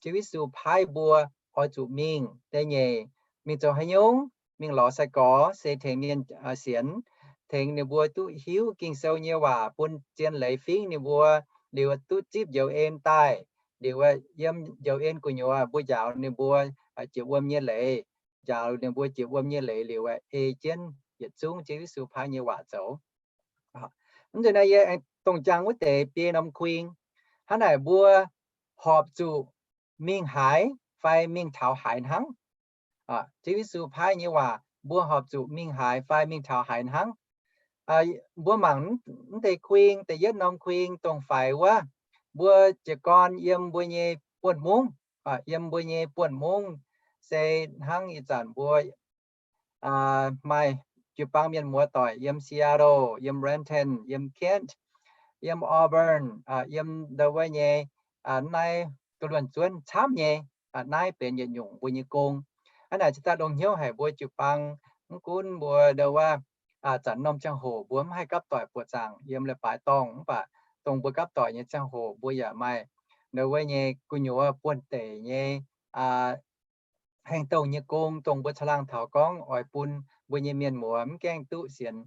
Ziouv Yesu paaiv mbuo oix zuqc mingh. Da'nyeic, mingh zoux haaix nyungc? Mingh lorz sai-gorx, se tengx mienh sienx, tengx ninh mbuo duqv hiuv Ging-Sou nyei waac, bun zien leiz fingv ninh mbuo, liuz duqv zipv njoux en daaih, liuz yiem njoux en gu'nyuoz mbuo njaaux ninh mbuo jiex wuom nyei leiz, njaaux ninh mbuo jiex wuom nyei leiz liuz, ei jienv yietc zungv Ziouv Yesu paaiv nyei waac zoux. Mv nzunc naaiv yie aengx dongh jangx wuov deix biei norm kuing. Hnangv naaic mbuo horpc zuqc mingh haaix fai mingh taux haaix hnangv? Ziouv Yesu paaiv nyei waac, mbuo horpc zuqc mingh haaix fai mingh taux haaix hnangv? Mbuo mangc mv deix kuing, da'yietv norm kuing dongh faix wuov, mbuo jiez gorn yiem mbuo nyei buonv-mungv, yiem mbuo nyei buonv-mungv se hnangv ih zanc mbuo maaih jiu-baang mienh muoz-doic yiem Seattle, yiem Renton, yiem Kent, yiem Auburn, yiem ndo wuov nyei, naaiv ga'luonh zuonv camv nyei. Naaiv benx yietc nyungc mbuo nyei gong. Hnangv naaic cingx daaih longx hnyouv haic mbuo jiu-baang, mv gunv mbuo ndo wuov zanc norm ziangh hoc mbuo mv haih gapv doic buoqc zaangc yiem leiz-baaix dorngh, mv baac dongh mbuo gapv doic nyei ziangh hoc mbuo yaac maaih ndau wuov nyei gu'nyuoz buonv-deic nyei haeng douh nyei gong, dongh mbuo caangh laangh taux gorngv oix bun mbuo nyei mienh muoz mv gaengh duqv sienx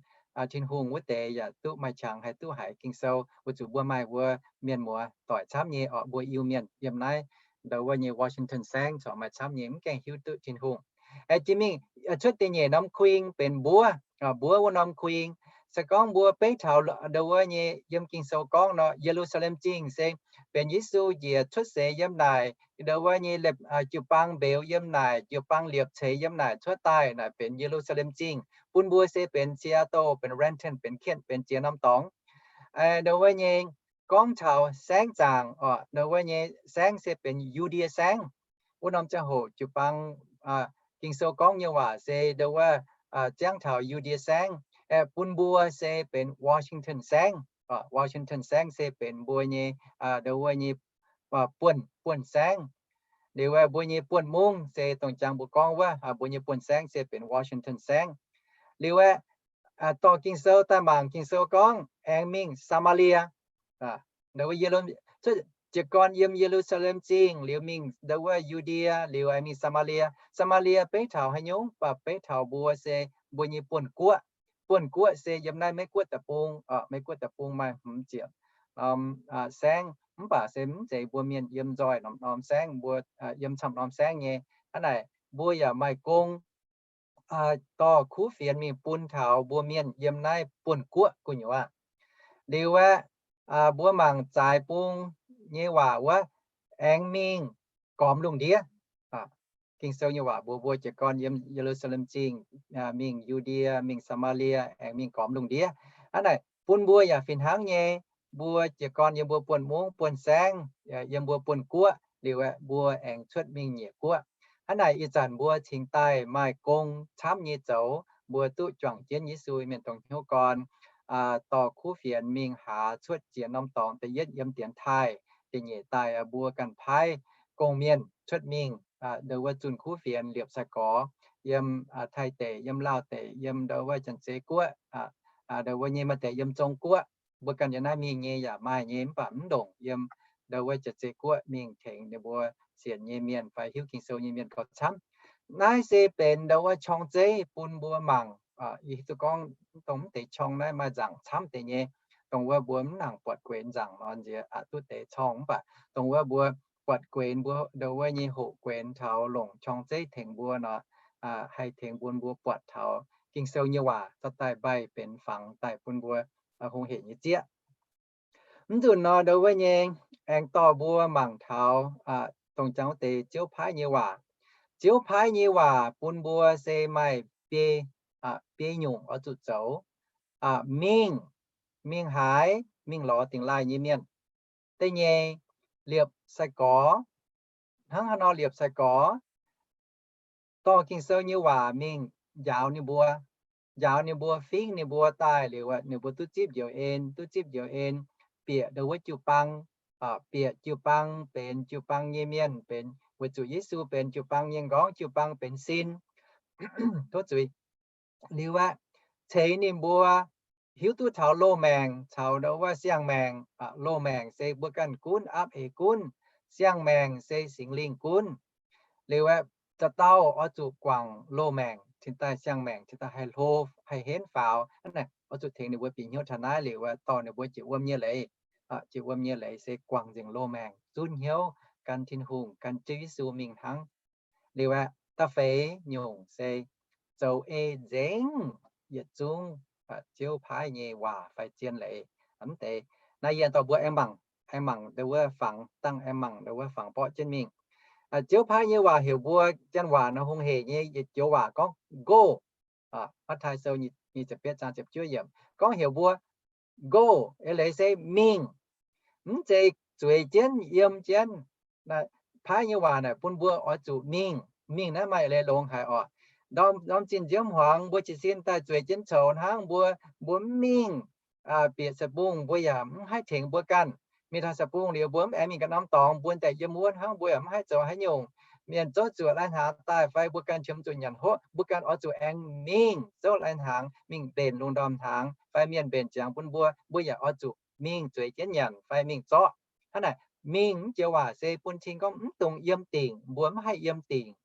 Tin-Hungh wuov deix yaac duqv maaih qangx haih duqv haiz Ging-Sou, weic zuqc mbuo maaih mbuo mienh muoz doic camv nyei orqc, mbuo Iu-Mienh yiem naaiv ndau wuov nyei Washington saengv corc maaih camv nyei mv gaengh hiuv duqv Tin-Hungh. Jiex mingh cuotv da'nyeic norm kuing benx mbuov, mbuov wuov norm kuing. Se gorngv mbuo beiv taux ndau wuov nyei yiem Ging-Sou gorngv nor, Ye^lu^saa^lem Zingh se benx Yesu njiec cuotv seix yiem naaic, ndau wuov nyei jiu-baang mbeux yiem naaic, jiu-baang liepc ceix yiem naaic cuotv daaih naaic benx Ye^lu^saa^lem Zingh. Bun mbuo se benx Seattle, benx Renton, benx Kent, benx ziex norm dorngx. Ndau wuov nyei gorngv taux saengv zaangc orqc, ndau wuov nyei saengv se benx Yu^ndie Saengv. Wuov norm ziangh hoc jiu-baang, Ging-Sou gorngv nyei waac se ndau wuov ziangv taux Yu^ndie Saengv. Bun mbuo se benx Washington Saengv. Washington Saengv se benx mbuo nyei ndau wuov nyei buonv, buonv saengv. Liuz mbuo nyei buonv mungv se dongh jangx mbuo gorngv wuov, mbuo nyei buonv saengv se benx Washington Saengv. Liuz aeqv, dorh Ging-Sou daaih mangc, Ging-Sou gorngv aengx mingh Saa^maa^lie. Ndau wuov, jiez gorn yiem Ye^lu^saa^lem Zingh liuz mingh ndau wuov Yu^ndie liuz aengx mingh Saa^maa^lie. Saa^maa^lie beiv taux haaix nyungc? Baac beiv taux mbuo se mbuo nyei buonv guoqv. Buonv guoqv se yiem naaiv Meiv Guoqv deic-bung. Meiv Guoqv deic-bung maaih hmz ziepc norm saengv, mv baac se mv zeiz mbuo mienh yiem nzoih norm-norm saengv, mbuo yiem camv norm saengv nyei. Hnangv naaic mbuo yaac maaih gong dorh kuv fienx mingh bun taux mbuo mienh yiem naaiv buonv guoqv gu'nyuoz. Liuz aeqv, mbuo mangc zaaix bung nyei waac wuov, aengx mingh gormx lungh ndiev. Ging-Sou nyei waac mbuox mbuo jiez gorn yiem Ye^lu^saa^lem Zingh, mingh Yu^ndie, mingh Saa^maa^lie, aengx mingh gormx lungh ndiev. Hnangv naaic bun mbuo yaac fih hnangv nyei, mbuo jiez gorn yiem mbuo buonv mungv buonv saengv, yiem mbuo buonv guoqv liuz aeqv, mbuo aengx cuotv mingh nyeic guoqv. Hnangv naaic ih zanc mbuo cingx daaih maaih gong camv nyei zoux, mbuo duqv juangc jienv Yesu mienh dongh hnyouv gorn dorh kuv fienx mingh haaz cuotv ziex norm dorngx. Da'yietv yiem dienx taaih, da'nyeic daaih mbuo ganh paaiv gong-mienh cuotv mingh ndau wuov zunh kuv fienx liepc sai-gorx yiem Taiv deic, yiem Laauh deic, yiem ndau wuov Janx-Zei Guoqv, ndau wuov nyei maaih deix yiem Zong Guoqv. Mbuo ganh yiem naaiv mingh nyei yaac maaih nyei, mv baac mv ndongc yiem ndau wuov Janx-Zei Guoqv mingh tengx ninh mbuo sienx nyei mienh fai hiuv Ging-Sou nyei mienh gauh camv. Naaiv se benx ndau wuov qorng-zeiv bun mbuo mangc. Yie hiuv duqv gorngv dongh mv deix qorng naaiv maaih nzaangc camv deix nyei, dongh wuov mbuo mv nangc buatc guenx nzaangc nor nziex aqc duqv deix qorng, mv baac dongh wuov mbuo buatc guenx mbuo ndau wuov nyei hoqc guenx taux longc qorng-zeiv tengx mbuo nor, haih tengx bun mbuo buatc taux Ging-Sou nyei waac dorh daaih mbaih benx fangx daaih bun mbuo hungh hec nyei zieqv. Mv nzunc nor ndau wuov nyei aengx dorh mbuo mangc taux dongh jangx wuov deix Ziouv paaiv nyei waac. Ziouv paaiv nyei waac bun mbuo se maaih biei, biei nyungc oix zuqc zoux. Mingh, mingh haaix? Mingh lorz dingx laaih nyei mienh. Da'nyeic, liepc sai-gorx. Hnangv haaix nor liepc sai-gorx? Dorh Ging-Sou nyei waac mingh njaaux ninh mbuo, njaaux ninh mbuo, fingv ninh mbuo daaih liuz, ninh mbuo duqv zipv njoux en, duqv zipv njoux en, bieqc ndau wuov jiu-baang, bieqc jiu-baang benx jiu-baang nyei mienh, benx weic zuqc Yesu benx jiu-baang nyei nqorngv, jiu-baang benx sin. Tov zuiz. Liuz aeqv, ceix ninh mbuo hiuv duqv taux loz-maengc caux ndau wuov siang-maengc. Loz-maengc se mbuo ganh gunv, aapv eix gunv. Siang-maengc se Singx Lingh gunv. Liuz aeqv, dauh dauh oix zuqc guangc loz-maengc cingx daaih siang-maengc cingx daaih haih hlo, haih henv faaux. Hnangv naaic oix zuqc tengx ninh mbuo bieqc hnyouv taux naaiv liuz aeqv, dorh ninh mbuo jiex wuom nyei leiz. Jiex wuom nyei leiz se guangc nzengc loz-maengc, zunv hnyouv gan Tin-Hungh, gan Ziouv Yesu mingh hnangv. Liuz aeqv, da'feix nyungc se zoux ei nzengc yietc zungv Ziouv paaiv nyei waac fai zien leiz. Mv deix naaiv yie dorh mbuo aengx mangc, aengx mangc ndau wuov fangx, dangh aengx mangc ndau wuov fangx borqv jienv mingh. Ziouv paaiv nyei waac heuc mbuo, janx waac nor hungh hec nyei yietc joux waac gorngv go. Matv^taai Sou nyic ziepc betv zaang ziepc juov yiemc gorngv heuc mbuo go, eix leiz se mingh. Mv zeiz zueiz jienv, yiem jienv. Paaiv nyei waac naaic bun mbuo oix zuqc mingh. Mingh naaiv maaih eix leiz longx haic orqc. Ndorm, ndorm zinh nziouv hmuangx mbuo jiez sin daaih zueiz jienv coux hnangv, mbuo, mbuo mv mingh bieqc sai-bung mbuo yaac mv haih tengx mbuo ganh. Mingh taux sai-bung liuz mbuo mv aengx mingh ganh norm dorngx, mbuo daaih yiem wuov hnangv, mbuo yaac mv haih zoux haaix nyungc. Mienh zouv zuoqc lai-hnaangx daaih fai mbuo ganh qiemx zuqc nyanc hopv, mbuo ganh oix zuqc aengx mingh zouv lai-hnaangx, mingh mbenc lungh ndorm hnaangx fai mienh mbenc ziangx bun mbuo, mbuo yaac oix zuqc mingh zueiz jienv nyanc fai mingh zorqv. Hnangv naaic, mingh mv joux waac se bun cing gorngv mv dungx yiem dingc, mbuo mv haih yiem dingc.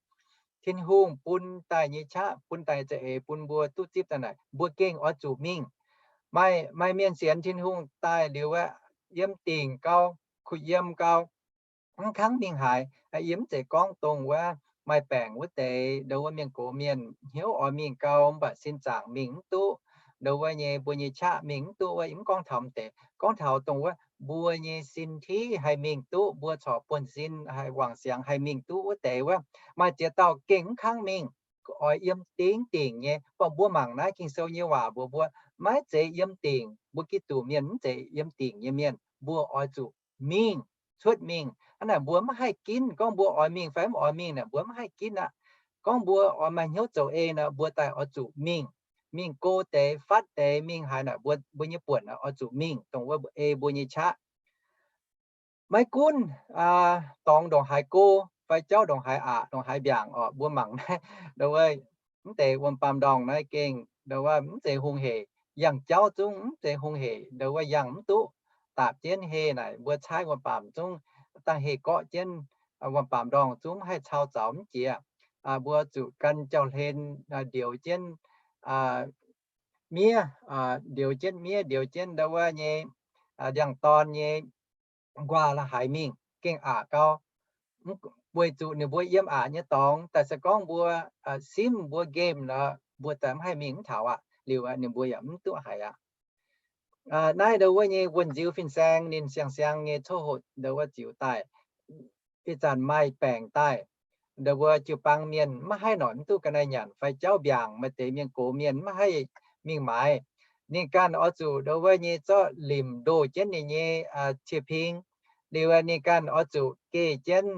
Tin-Hungh bun daaih nyei qaqv, bun daaih nyei za'eix bun mbuo duqv zipv daaih naaic, mbuo gengh oix zuqc mingh. Maaih, maaih mienh sienx Tin-Hungh daaih liuz aeqv, yiem dingc gau, kuh yiem gau, mv kangv mingh haaix. Yie mv zeiz gorngv dongh wuov maaih baengc wuov deix, ndo wuov mienh gox mienh hnyouv oix mingh gau, mv baac sin zaangc mingh mv duqv. Ndo wuov nyei mbuo nyei qaqv mingh mv duqv wuov, yie mv gorngv taux deix, gorngv taux dongh wuov mbuo nyei sin tiqv haih mingh duqv, mbuo corc buonv-sin haih wangc siangx haih mingh duqv wuov deix wuov, maaih ziex dauh gengh mv kangv mingh, oix yiem dingc dingc nyei. Mv baac mbuo mangc naaiv Ging-Sou nyei waac mbuox mbuo, maiv zeiz yiem dingc. Mbuo Giduc mienh mv zeiz yiem dingc nyei mienh. Mbuo oix zuqc mingh, cuotv mingh. Hnangv naaic mbuo mv haih ginv gorngv mbuo oix mingh fai mv oix mingh naaic, mbuo mv haih ginv aqv. Gorngv mbuo oix maaih hnyouv zoux ei nor, mbuo daaih oix zuqc mingh. Mingh go deix, fatv deix, mingh haaix naaic mbuo, mbuo nyei buonc oix zuqc mingh, dongh wuov ei mbuo nyei qaqv. Maiv gunv dorngx ndongc haaix go fai jauv ndongc haaix aqc, ndongc haaix mbiaangc oc, mbuo mangc naaiv, ndo wuov, mv deix wuom-baamh ndorngh naaiv gengh ndo wuov mv zeiz hungh heic. Yangh jauv zungv mv zeiz hungh heic, ndo wuov yangh mv duqv. Daapc jienv heh naaic, mbuo caaiv wuom-baamh zungv dangh heh gorqv jienv wuom-baamh ndorngh zungv mv haih cau zaux mv jiex. Mbuo zuqc gan jauv-hlen ndioux jienv miev, ndioux jienv miev, ndioux jienv ndo wuov nyei ndiangx-dorn nyei nquaah la'haiz mingh gengh aqc gau. Weic zuqc ninh mbuo yiem aqc nyei dorngx daaih, se gorngv mbuo simv mbuo nqemh nor, mbuo daaih mv haih mingh mv taux aqv. Liuz ninh mbuo yaac mv duqv haiz aqv. Naaiv ndo wuov nyei wuonh nziu fin-saeng ninh siang-siang nyei coqv hoqc ndo wuov ziux daaih. Ih zanc maaih baengc daaih, ndo wuov jiu-baang mienh maiv haih noic mv duqv ga'naaiv nyanc fai jauv mbiaangc, maaih deix mienh gox mienh maiv haih mingh maaiz. Ninh ganh oix zuqc ndo wuov nyei zorqv limc ndoh jienv ninh nyei cie-ping. Liuz ninh ganh oix zuqc geh jienv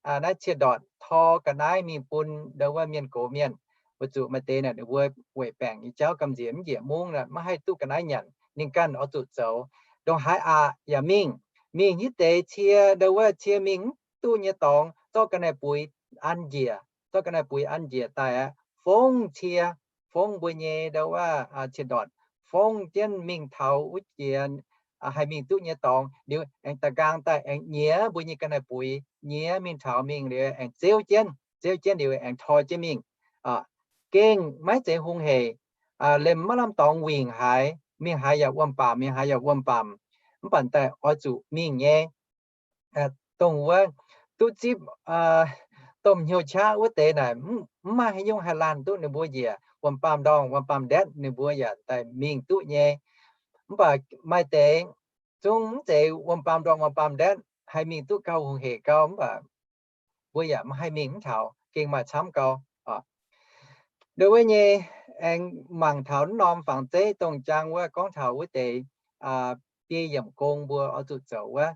naaiv cie-ndortc tor ga'naaiv mingh bun ndo wuov mienh gox mienh. Weic zuqc maaih deix naaic ninh mbuo weic baengc nyei jauv gamh nziex mv njiec mungv, maiv haih duqv ga'naaiv nyanc. Ninh ganh oix zuqc zoux. Ndongc haaix aqc yaac mingh. Mingh hitv deix cie, ndo wuov cie mingh mv duqv nyei dorngx, zorqv ga'naaiv buix an njiec, zorqv ga'naaiv buix an njiec daaih aqv, fongv cie, fongv mbuo nyei ndo wuov cie-ndortc, fongv jienv mingh taux wuov jiex haih mingh duqv nyei dorngx. Liuz aengx da'nqaang daaih aengx nyiex mbuo nyei ga'naaiv buix, nyiex mingh taux mingh liuz aengx zeuv jienv, zeuv jienv liuz aengx toi jienv mingh. Gengh maiv zeiz hungh heic. Lemh maiv lamh dorngx wingc haaix, mingh haaix yaac wuom-baamc, mingh haaix yaac wuom-baamc. Mv baac daaih oix zuqc mingh nyei. Dongh wuov duqv zipv domh hnyouv qaqv wuov deix naaic, mv maaih haaix nyungc haih laanh duqv ninh mbuo njiec. Wuom-baamc ndorngh, wuom-baamc ndetv ninh mbuo yaac daaih mingh duqv nyei. Mv baac maaih deix zungv mv zeiz wuom-baamc ndorngh wuom-baamc ndetv haih mingh duqv gauh hungh heic gau, mv baac mbuo yaac maiv haih mingh mv taux, gengh maaih camv gau. Ndo wuov nyei aengx mangc taux norm fangx zeiv dongh jaang wuov gorngv taux wuov deix biei yiemc gong mbuo oix zuqc zoux wuov,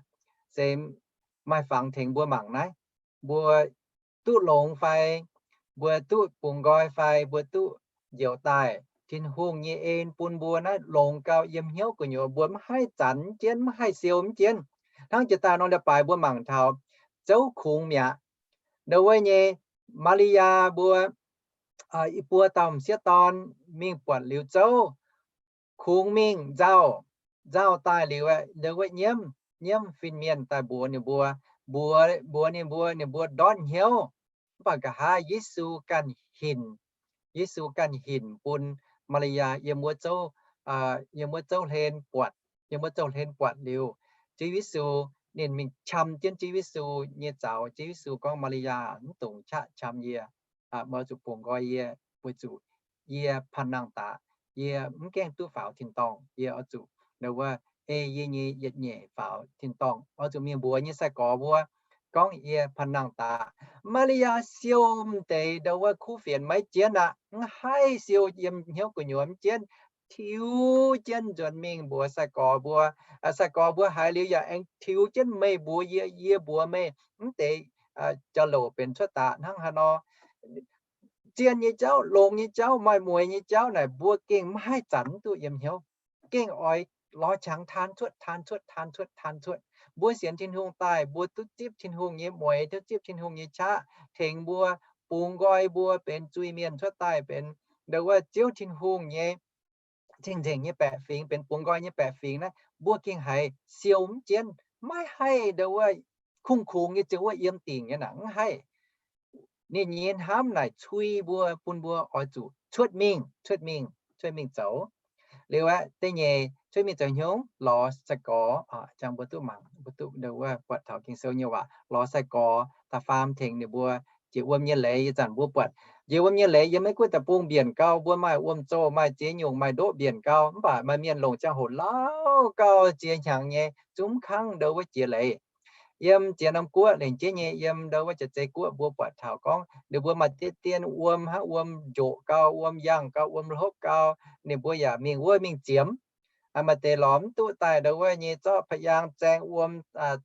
se maaih fangx tengx mbuo mangc naaiv. Mbuo duqv longx fai, mbuo duqv bungx nqoi fai, mbuo duqv njoux daaih, Tin-Hungh nyei en bun mbuo naaiv longx gau yiem hnyouv gu'nyuoz, mbuo maiv haih zanc mv jienv, maiv haih siou mv jienv. Hnangv jiex daaih norm leiz-baaix mbuo mangc taux zouv kungx mi'aqv. Ndo wuov nyei Maa^li^yaa mbuo i buo dauh m'sieqv dorn mingh buatc liuz zouv, kungx mingh nzauh, nzauh daaih liuz, ndo wuov nyiemv, nyiemv fin-mienh daaih mbuox ninh mbuo, mbuox, mbuox ninh mbuo, ninh mbuo ndortv hnyouv. Mv baac nqa'haav Yesu ganh hinc, Yesu ganh hinc bun Maa^li^yaa yiem wuov zouv, yiem wuov zouv hlen buatc, yiem wuov zouv hlen buatc liuz, Ziouv Yesu, ninh mingh qam jienv Ziouv Yesu nyei zaux. Ziouv Yesu gorngv, Maa^li^yaa, mv dungx qaqv qam yie. Meih zuqc bungx nqoi yie, weic zuqc yie panh nangh daqc. Yie mv gaengh duqv faaux tin-dorngh. Yie oix zuqc, ndo wuov, ei yie nyei yietc nyeic faaux tin-dorngh. Oix zuqc mingh mbuox nyei sai-gorx mbuo gorngv yie panh nangh daqc. Maa^li^yaa siou m'deix ndo wuov kuv fienx maiv jienv aqv, mv haih siou, yiem hnyouv gu'nyuoz mv jienv, tiux jienv nzuonx mingh mbuox sai-gorx mbuo. Sai-gorx mbuo haiz liuz yaac aengx tiux jienv meih mbuox yie, yie mbuox meih. Mv deix jauv-louc benx cuotv daqc hnangv haaix nor. Zien nyei jauv, longx nyei jauv, maaih mueix nyei jauv naaic, mbuo gengh mv haih zanc mv duqv yiem hnyouv. Gengh oix lorz qangx taan cuotv, taan cuotv, taan cuotv, taan cuotv. Mbuo sienx Tin-Hungh daaih, mbuo duqv zipv Tin-Hungh nyei mueix, duqv zipv Tin-Hungh nyei qaqv tengx mbuo, bungx nqoi mbuo benx zuiz-mienh cuotv daaih benx ndo wuov Ziouv Tin-Hungh nyei ceng-nzengc nyei baeqc fingx, benx bungx nqoi nyei baeqc fingx naaiv, mbuo gengh haiz siou mv jienv, maiv haih ndo wuov kungx-kungx nyei ziouc wuov yiem dingc nyei naaic, mv haih. Ninh nyei hnamv naaic cui mbuo, bun mbuo oix zuqc cuotv mingh, cuotv mingh, cuotv mingh zoux. Liuz aeqv, da'nyeic, cuotv mingh zoux hnyouv, lorz sai-gorx, jangx mbuo duqv mangc, mbuo duqv ndo wuov buatc taux Ging-Sou nyei waac, lorz sai-gorx da'faam tengx ninh mbuo jiex wuom nyei leiz. Ih zanc mbuo buatc jiex wuom nyei leiz yiem Meiv Guoqv deic-bung mbienc gau, mbuo maaih wuom-zoh, maaih ziex nyungc, maaih ndoqv mbienc gau, mv baac maaih mienh longc ziangh hoc lauh gau ziex hnyangx nyei zungv mv kangv ndo wuov jiex leiz. Yiem ziex norm guoqv lengc jeiv nyei, yiem ndo wuov Jaav-Zei guoqv mbuo buatc taux gorngv ninh mbuo maaih deix dien wuom hnangv wuom njoqc gau, wuom yangh gau, wuom hlopv gau, ninh mbuo yaac mingh wuov mingh ziemx. Maaih deix lorz mv duqv daaih ndo wuov nyei zorqv pa'yaang zaeng wuom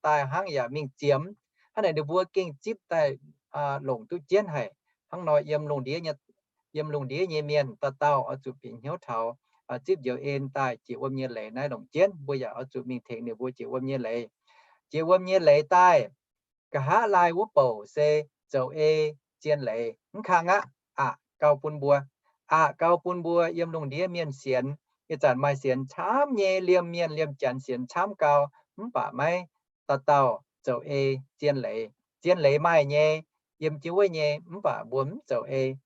daaih hnangv yaac mingh ziemx. Hnangv naaic ninh mbuo gengh zipv daaih longc duqv jienv haic. Hnangv nor yiem lungh ndiev nyei, yiem lungh ndiev nyei mienh dauh dauh oix zuqc bieqc hnyouv taux zipv njoux en daaih jiex wuom nyei leiz naaiv longc jienv. Mbuo yaac oix zuqc mingh tengx ninh mbuo jiex wuom nyei leiz. Jiex wuom nyei leiz daaih, nqa'haav laai wuov bouc se zoux ei zien leiz. Mv kang aqv, aqc gau bun mbuo, aqc gau bun mbuo yiem lungh ndiev mienh sienx. Ih zanc maaih sienx camv nyei, liemh mienh liemh janx sienx camv gau, mv baac maiv dauh dauh zoux ei zien leiz. Zien leiz maaih nyei, yiem jienv wuov nyei, mv baac mbuo mv zoux ei.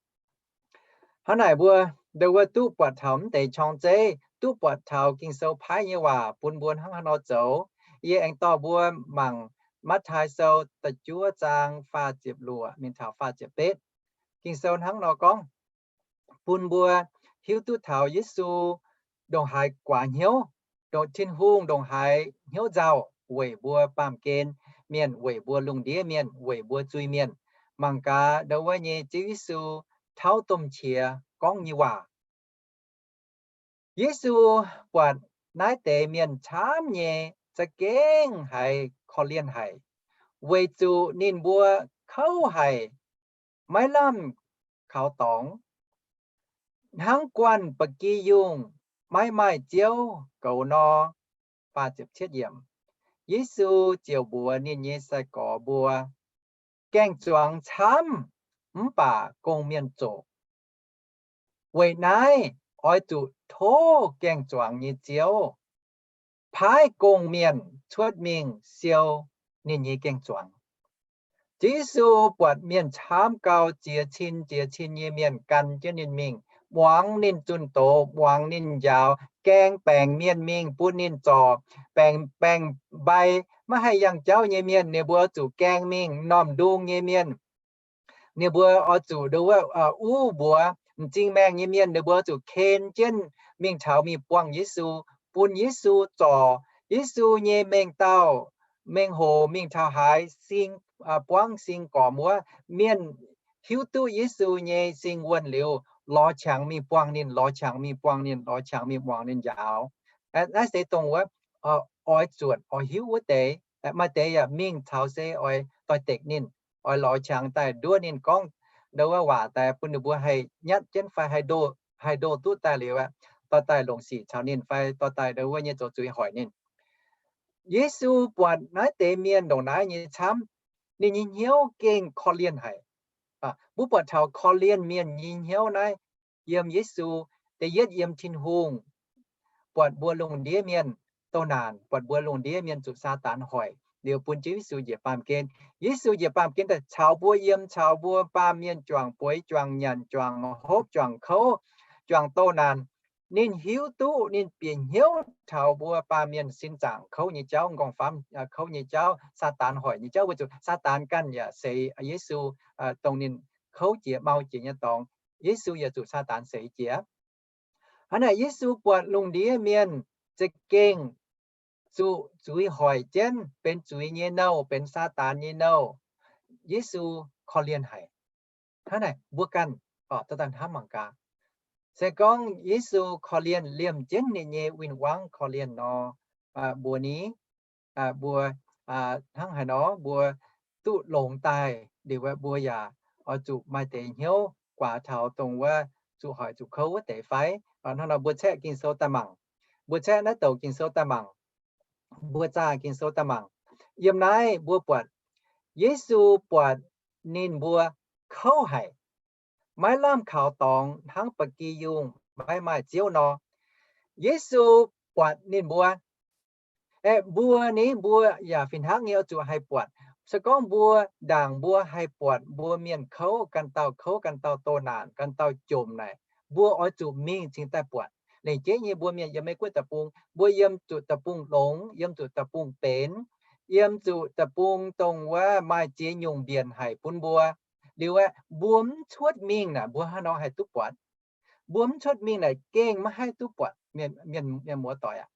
Hnangv naaic mbuo ndo wuov duqv buatc taux mv deix qorng-zeiv, duqv buatc taux Ging-Sou paaiv nyei waac bun mbuo hnangv haaix nor zoux. Yie aengx dorh mbuo mangc Matv^taai Sou da'juov zaang faah ziepc luoqc mingh taux faah ziepc betv. Ging-Sou hnangv nor gorngv, bun mbuo hiuv duqv taux Yesu ndongc haaix guaax hnyouv, ndongc Tin-Hungh ndongc haaix hnyouv nzauh weic mbuo baamh gen mienh, weic mbuo lungh ndiev mienh, weic mbuo zuiz-mienh. Mangc gaax ndo wuov nyei Ziouv Yesu tauv domh qiex gorngv nyei waac. Yesu buatc naaiv deix mienh camv nyei za'gengh haiz korv-lienh haic, weic zuqc ninh mbuo kouv haic, maiv lamh kaux dorngx, hnangv guanh ba'gi yungh maiv maaih ziouv goux nor. Yesu ziouc mbuox ninh nyei sai-gorx mbuo, gaeng-zuangx camv, mv baac gong-mienh zoqc. Weic naaiv oix zuqc tov gaeng-zuangx nyei Ziouv paaiv gong-mienh cuotv mingh siou ninh nyei gaeng-zuangx. Ziouv Yesu buatc mienh camv gau, ziex cin ziex cin nyei mienh gan jienv ninh mingh, muangx ninh zunh doz, muangx ninh njaaux, gaeng baengc mienh mingh bun ninh zorc, baengc, baengc mbai, maiv haih yangh jauv nyei mienh, ninh mbuo zuqc gaeng mingh. M'normh ndung nyei mienh, ninh mbuo oix zuqc ndo wuov, uv mbuox m'zing maengh nyei mienh, ninh mbuo zuqc ken jienv mingh taux mingh buangh Yesu, bun Yesu zorc. Yesu nyei mengh dauh, mengh hoc mingh taux haaix, sing, buangv sing gormx wuov, mienh hiuv duqv Yesu nyei sing wuonh liuz, lorz qangx mingh buangh ninh, lorz qangx mingh buangh ninh, lorz qangx mingh muangx ninh njaaux. Naaiv se dongh wuov oix zuotc oix hiuv wuov deix. Maaih deix yaac mingh caux se oix doix-dekc ninh, oix lorz qangx daaih nduov ninh gorngv ndo wuov waac daaih bun ninh mbuo haih nyatv jienv fai haih ndo, haih ndo duqv daaih liuz aeqv, dorh daaih longc sic caux ninh fai dorh daaih ndo wuov nyei zoux zuiz hoic ninh. Yesu buatc naaiv deix mienh ndongc naaiv nyei camv, ninh nyei hnyouv gengh korv-lienh haic. Mbuo buatc taux korv-lienh mienh nyei hnyouv naaiv yiem Yesu. Da'yietv yiem Tin-Hungh buatc mbuo lungh ndiev mienh douz naanc, buatc mbuo lungh ndiev mienh zuqc Saadaan hoic liuz bun Ziouv Yesu njiec baamh gen. Yesu njiec baamh gen daaih caux mbuo yiem, caux mbuo baamh mienh juangc bueix, juangc nyanc, juangc hopv, juangc kouv, juangc douz naanc. Ninh hiuv duqv, ninh bieqc hnyouv taux mbuo baamh mienh sin zaangc kouv nyei jauv, m'nqorngv-famv kouv nyei jauv, Saadaan hoic nyei jauv, weic zuqc Saadaan ganh yaac seix Yesu, dongh ninh kouv jiex mau jiex nyei dorngx, Yesu yaac zuqc Saadaan seix jiex. Hnangv naaic Yesu buatx lungh ndiev mienh za'gengh zuqc zuiz hoic jienv, benx zuiz nyei nouh, benx Saadaan nyei nouh, Yesu korv-lienh haic. Hnangv naaic mbuo ganh oc, dauh dauh hnamv mangc gaax. Se gorngv Yesu korv-lienh liemh jienv ninh nyei win-wangv korv-lienh nor, mbuox ni, mbuo hnangv haaix nor mbuo duqv longx daaih liuz, mbuo yaac oix zuqc maaih deix hnyouv guaax taux dongh wuov zuqc hoic zuqc kouv wuov deix fai? Hnangv nor mbuo caeqv Ging-Sou daaih mangc. Mbuo caeqv naaiv douc Ging-Sou daaih mangc. Mbuo zaah Ging-Sou daaih mangc. Yiem naaiv mbuo buatc Yesu buatc ninh mbuo kouv haic, maiv lamh kaux dorngx hnangv ba'gi yungh maiv maaih ziouv nor. Yesu buatc ninh mbuo. Aeqv, mbuo ni, mbuo yaac fih hnangv nyei oix zuqc haih buatc. Se gorngv mbuo ndaangc mbuo haih buatc mbuo mienh kouv, ganh dauh kouv, ganh dauh doh naanc, ganh dauh jomc naaic, mbuo oix zuqc mingh cingx daaih buatc. Lengc jeiv nyei mbuo mienh yiem Meiv Guoqv deic-bung, mbuo yiem zuqc deic-bung longx, yiem zuqc deic-bung benx, yiem zuqc deic-bung dongh wuov maaih ziex nyungc mbienc haic bun mbuo. Liuz aeqv, mbuo mv cuotv mingh naaic, mbuo haaix nor haih duqv buatc? Mbuo mv cuotv mingh naaic gengh maiv haih duqv buatc. Mienh, mienh muoz-doic aac,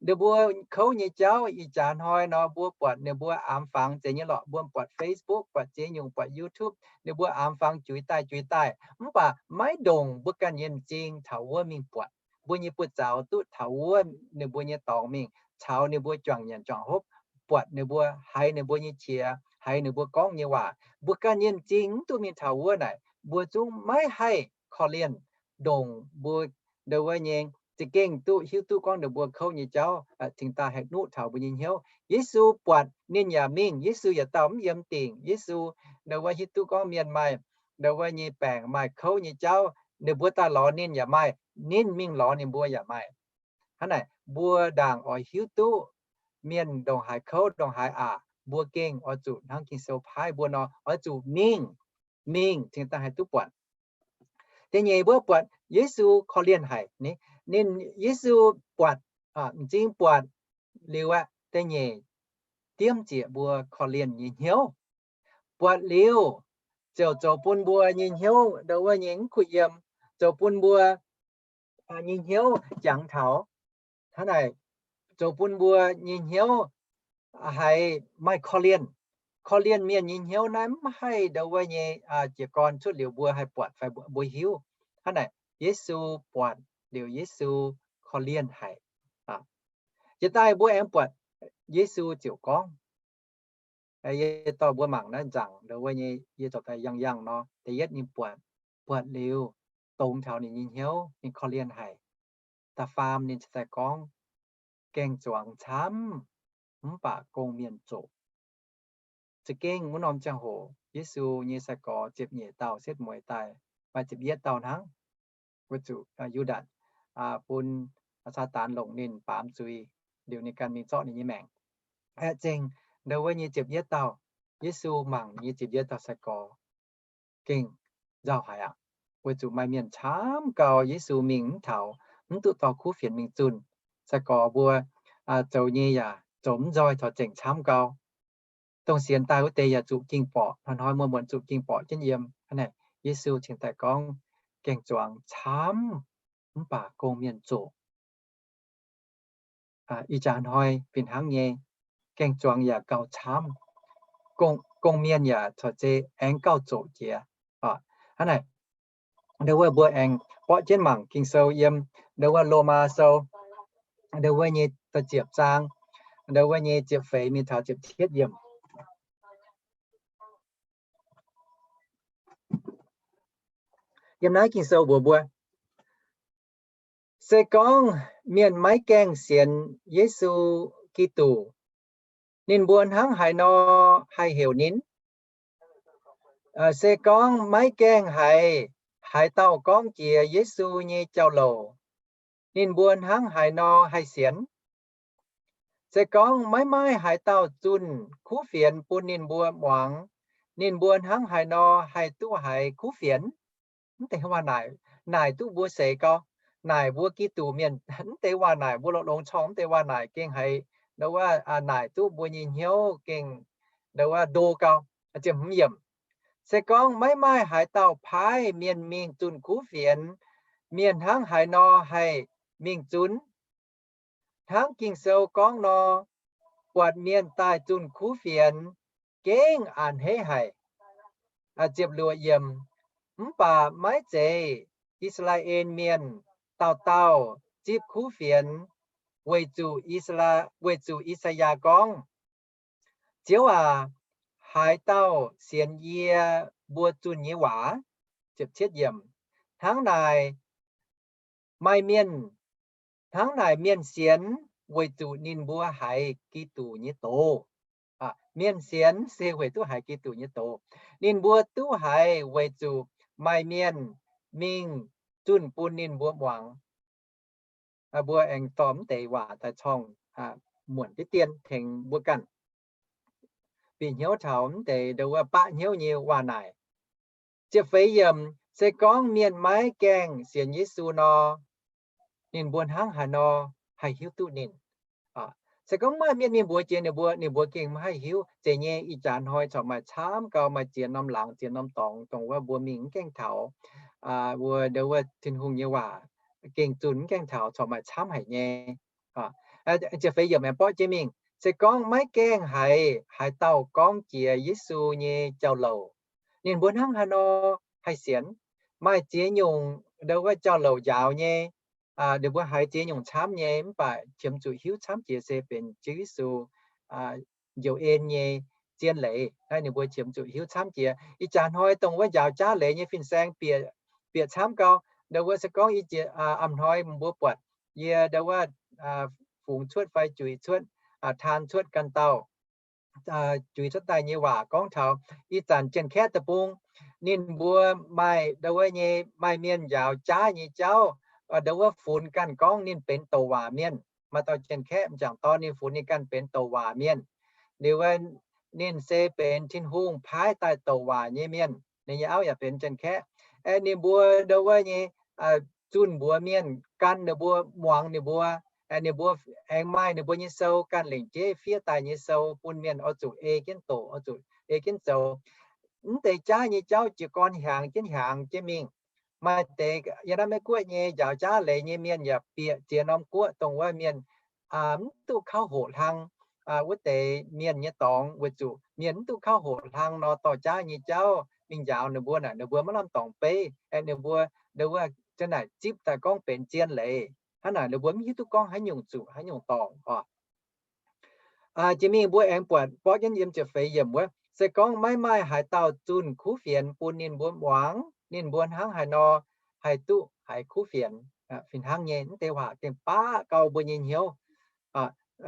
ninh mbuo kouv nyei jauv ih jaax hnoi nor, mbuo buatc ninh mbuo aamx fangx zeiz nyei lorqc. Mbuo buatc Facebook, buatc ziex nyungc, buatc YouTube, ninh mbuo aamx fangx juix daaih juix daaih, mv baac maiv ndongc mbuo ganh nyei m'zing taux wuov mingh buatc. Mbuo nyei buoz-zaux duqv taux wuov ninh mbuo nyei dorngx mingh caux ninh mbuo juangc nyanc juangc hopv, buatc ninh mbuo, haiz ninh mbuo nyei qiex, haiz ninh mbuo gorngv nyei waac. Mbuo ganh nyei m'zing mv duqv mingh taux wuov naaic, mbuo zungv maiv haih korv-lienh ndongc mbuo ndau wuov nyei za'gengh duqv hiuv duqv gorngv ninh mbuo kouv nyei jauv cingx daaih haih nuqv taux mbuo nyei hnyouv. Yesu buatc ninh yaac mingh. Yesu yietc dauh mv yiem dingc. Yesu ndau wuov hiuv duqv gorngv mienh maaih ndau wuov nyei baengc, maaih kouv nyei jauv, ninh mbuo daaih lorz ninh yaac maaih, ninh mingh lorz ninh mbuo yaac maaih. Hnangv naaic, mbuo ndaangc oix hiuv duqv mienh ndongc haaix kouv ndongc haaix aqc, mbuo gengh oix zuqc hnangv Ging-Sou paaiv mbuo nor, oix zuqc mingh, mingh cingx daaih haih duqv buatc. Da'nyeic, mbuo buatc Yesu korv-lienh haic. Ninh, Yesu buatc, m'zing buatc liuz aqv, da'nyeic, diemv ziec mbuo korv-lienh nyei hnyouv. Buatc liuz ziouc zoux bun mbuo nyei hnyouv ndau wuov nyei mv kuh yiem, zoux bun mbuo nyei hnyouv jangx taux. Hnangv naaic, zoux bun mbuo nyei hnyouv haiz maaih korv-lienh. Korv-lienh mienh nyei hnyouv naaiv mv haih ndau wuov nyei jiez gorn cuotv liuz mbuo haih buatc fai mbuo hiuv. Hnangv naaic, Yesu buatc liuz Yesu korv-lienh haic. Jiex daaih mbuo aengx buatc Yesu ziouc gorngv, yie dorh mbuo mangc naaiv nzaangc ndau wuov nyei, yie zoux daaih yangh yangh nor, da'yietv ninh buatc, buatc liuz dongz taux ninh nyei hnyouv, ninh korv-lienh haic. Da'faam ninh cingx daaih gorngv, gaeng-zuangx camv, mv baac gong-mienh zoqc. Za'gengh wuov norm ziangh hoc Yesu nyei sai-gorx ziepc nyeic dauh setv mueiz daaih, maaih ziepc yietv dauh hnangv, weic zuqc Yu^ndaatc bun Saadaan longc ninh baamz zuiz, liuz ninh ganh mingh zorqv ninh nyei maengc. Aeqv, zengc ndau wuov nyei ziepc yietv dauh, Yesu mangc nyei ziepc yietv dauh sai-gorx gengh nzauh haic aqv. Weic zuqc maaih mienh camv gau, Yesu mingh mv taux, mv duqv dorh kuv fienx mingh zunh. Sai-gorx mbuo zoux nyei yaac zoux mv nzoih, taux zengc camv gau. Dongh sienx daaih wuov deix yaac zuqc ging-borqc, hnoi-hnoi muonz-muonz zuqc ging-borqc jienv yiem. Hnangv naaic, Yesu cingx daaih gorngv, gaeng-zuangx camv, mv baac gong-mienh zoqc. Ih jaax hnoi fih hnangv nyei, gaeng-zuangx yaac gauh camv, gong-mienh yaac corc zei aengx gauh zoqc jiex. Hnangv naaic, ndau wuov mbuo aengx borqv jienv mangc Ging-Sou yiem ndau wuov Lomaa Sou, ndau wuov nyei da'ziepc zaang, ndau wuov nyei ziepc feix mingh taux ziepc cietv yiemc. Yiem naaiv Ging-Sou mbuox mbuo, se gorngv mienh maiv gaengh sienx Yesu Giduc, ninh mbuo hnangv haaix nor haih heuc ninh? Se gorngv maiv gaengh haiz haaix dauh gorngv jiex Yesu nyei jauv-louc, ninh mbuo hnangv haaix nor haih sienx? Se gorngv maiv maaih haaix dauh zunh kuv fienx bun ninh mbuo muangx, ninh mbuo hnangv haaix nor haih duqv haiz kuv fienx? Mv deix waac naaic, naaic duqv mbuo seix gau. Naaic mbuo Giduc mienh, mv deix waac naaic mbuo lorz longx corngh, mv deix waac naaic gengh haiz ndau wuov naaic duqv mbuo nyei hnyouv gengh ndau wuov ndo gau. Ziepc hmz yiemc, se gorngv maiv maaih haaix dauh paaiv mienh mingh zunh kuv fienx, mienh hnangv haaix nor haih mingh zunh? Hnangv Ging-Sou gorngv nor, buatc mienh daaih zunh kuv fienx gengh a'hneiv haic. Ziepc luoqc yiemc, mv baac maiv zeiz I^saa^laa^en Mienh dauh dauh zipv kuv fienx, weic zuqc, weic zuqc I^saa^yaa gorngv, Ziouv aac, haaix dauh sienx yie mbuo zunh nyei waac? Ziepc cietv yiemc, hnangv naaic maaih mienh, hnangv naaic mienh sienx weic zuqc ninh mbuo haiz Giduc nyei doz. Mienh sienx se weic duqv haiz Giduc nyei doz. Ninh mbuo duqv haiz weic zuqc maaih mienh mingh zunh bun ninh mbuo muangx. Mbuo aengx dorh mv deix waac daaih corng muonc diqv dien tengx mbuo ganh bieqc hnyouv taux mv deix ndau wuov baqv hnyouv nyei waac naaic. Ziepc feix yiemc, se gorngv mienh maiv gaengh sienx Yesu nor, ninh mbuo hnangv haaix nor haih hiuv duqv ninh? Se gorngv maaih mienh mingh mbuox jiex ninh mbuo, ninh mbuo gengh maiv haih hiuv. Zeiz nyei, ih jaax hnoi corc maaih camv gau, maaih ziex norm laangz, ziex norm dorngx, dongh wuov mbuo mingh mv gaengh taux, wuov ndau wuov Tin-Hungh nyei waac gengh zunh mv gaengh taux, corc maaih camv haic nyei. Ziepc feix yiemc aengx borqv jienv mingh, se gorngv maiv gaengh haiz haaix dauh gorngv jiex Yesu nyei jauv-louc, ninh mbuo hnangv haaix nor haih sienx? Maaih ziex nyungc ndau wuov jauv-louc njaaux nyei, ninh mbuo haiz ziex nyungc camv nyei, mv baac qiemx zuqc hiuv camv jiex se benx Ziouv Yesu njoux en nyei zien leiz. Naaiv ninh mbuo qiemx zuqc hiuv camv jiex. Ih jaax hnoi dongh wuov njaaux jaav leiz nyei fin-saeng bieqc, bieqc camv gau. Ndau wuov se gorngv ih jiex a'hnoi mbuo buatc yie ndau wuov fungx cuotv fai juix cuotv, taan cuotv ganh dauh juix cuotv daaih nyei waac gorngv taux ih zanc Janx-Kaeqv deic-bung, ninh mbuo maaih ndau wuov nyei, maaih mienh njaaux jaav nyei jauv, ndau wuov funx ganh gorngv ninh benx douc waac mienh. Maaih dauh Janx-Kaeqv m'jangc dorn ninh funx ninh ganh benx douc waac mienh. Liuz ninh se benx Tin-Hungh paaiv daaih douc waac nyei mienh. Ninh nyei auv yaac benx Janx-Kaeqv. Aeqv, ninh mbuo ndau wuov nyei zunh mbuox mienh, gan ninh mbuo, muangx ninh mbuo. Ninh mbuo aengx maaih ninh mbuo nyei sou, ganh lengc jeiv fiev daaih nyei sou bun mienh oix zuqc ei jienv doqc, oix zuqc ei jienv zoux. Mv deix jaav nyei jauv jiez gorn hiaangx jienv hiaangx jienv mingh. Maaih deix yiem naaiv Meiv Guoqv nyei njaaux jaav leiz nyei mienh yaac bieqc ziex norm guoqv, dongh wuov mienh mv duqv kauv hoqc hlang wuov deix mienh nyei dorngx, weic zuqc mienh mv duqv kauv hoqc hlang nor, dorh jaav nyei jauv mingh njaaux ninh mbuo naaic, ninh mbuo maiv lamh dorngc beiv. Ninh mbuo, ninh mbuo za'naaic zipv daaih gorngv benx zien leiz. Hnangv naaic ninh mbuo mv hiuv duqv gorngv haaix nyungc zuqc haaix nyungc dorngc oc. Jiex mingh mbuo aengx buatc borqv jienv yiem ziepc feix yiemc wuov, se gorngv maiv maaih haaix dauh zunh kuv fienx bun ninh mbuo muangx, ninh mbuo hnangv haaix nor haih duqv haiz kuv fienx? Fih hnangv nyei, mv deix waac gengh baqv gau mbuo nyei hnyouv.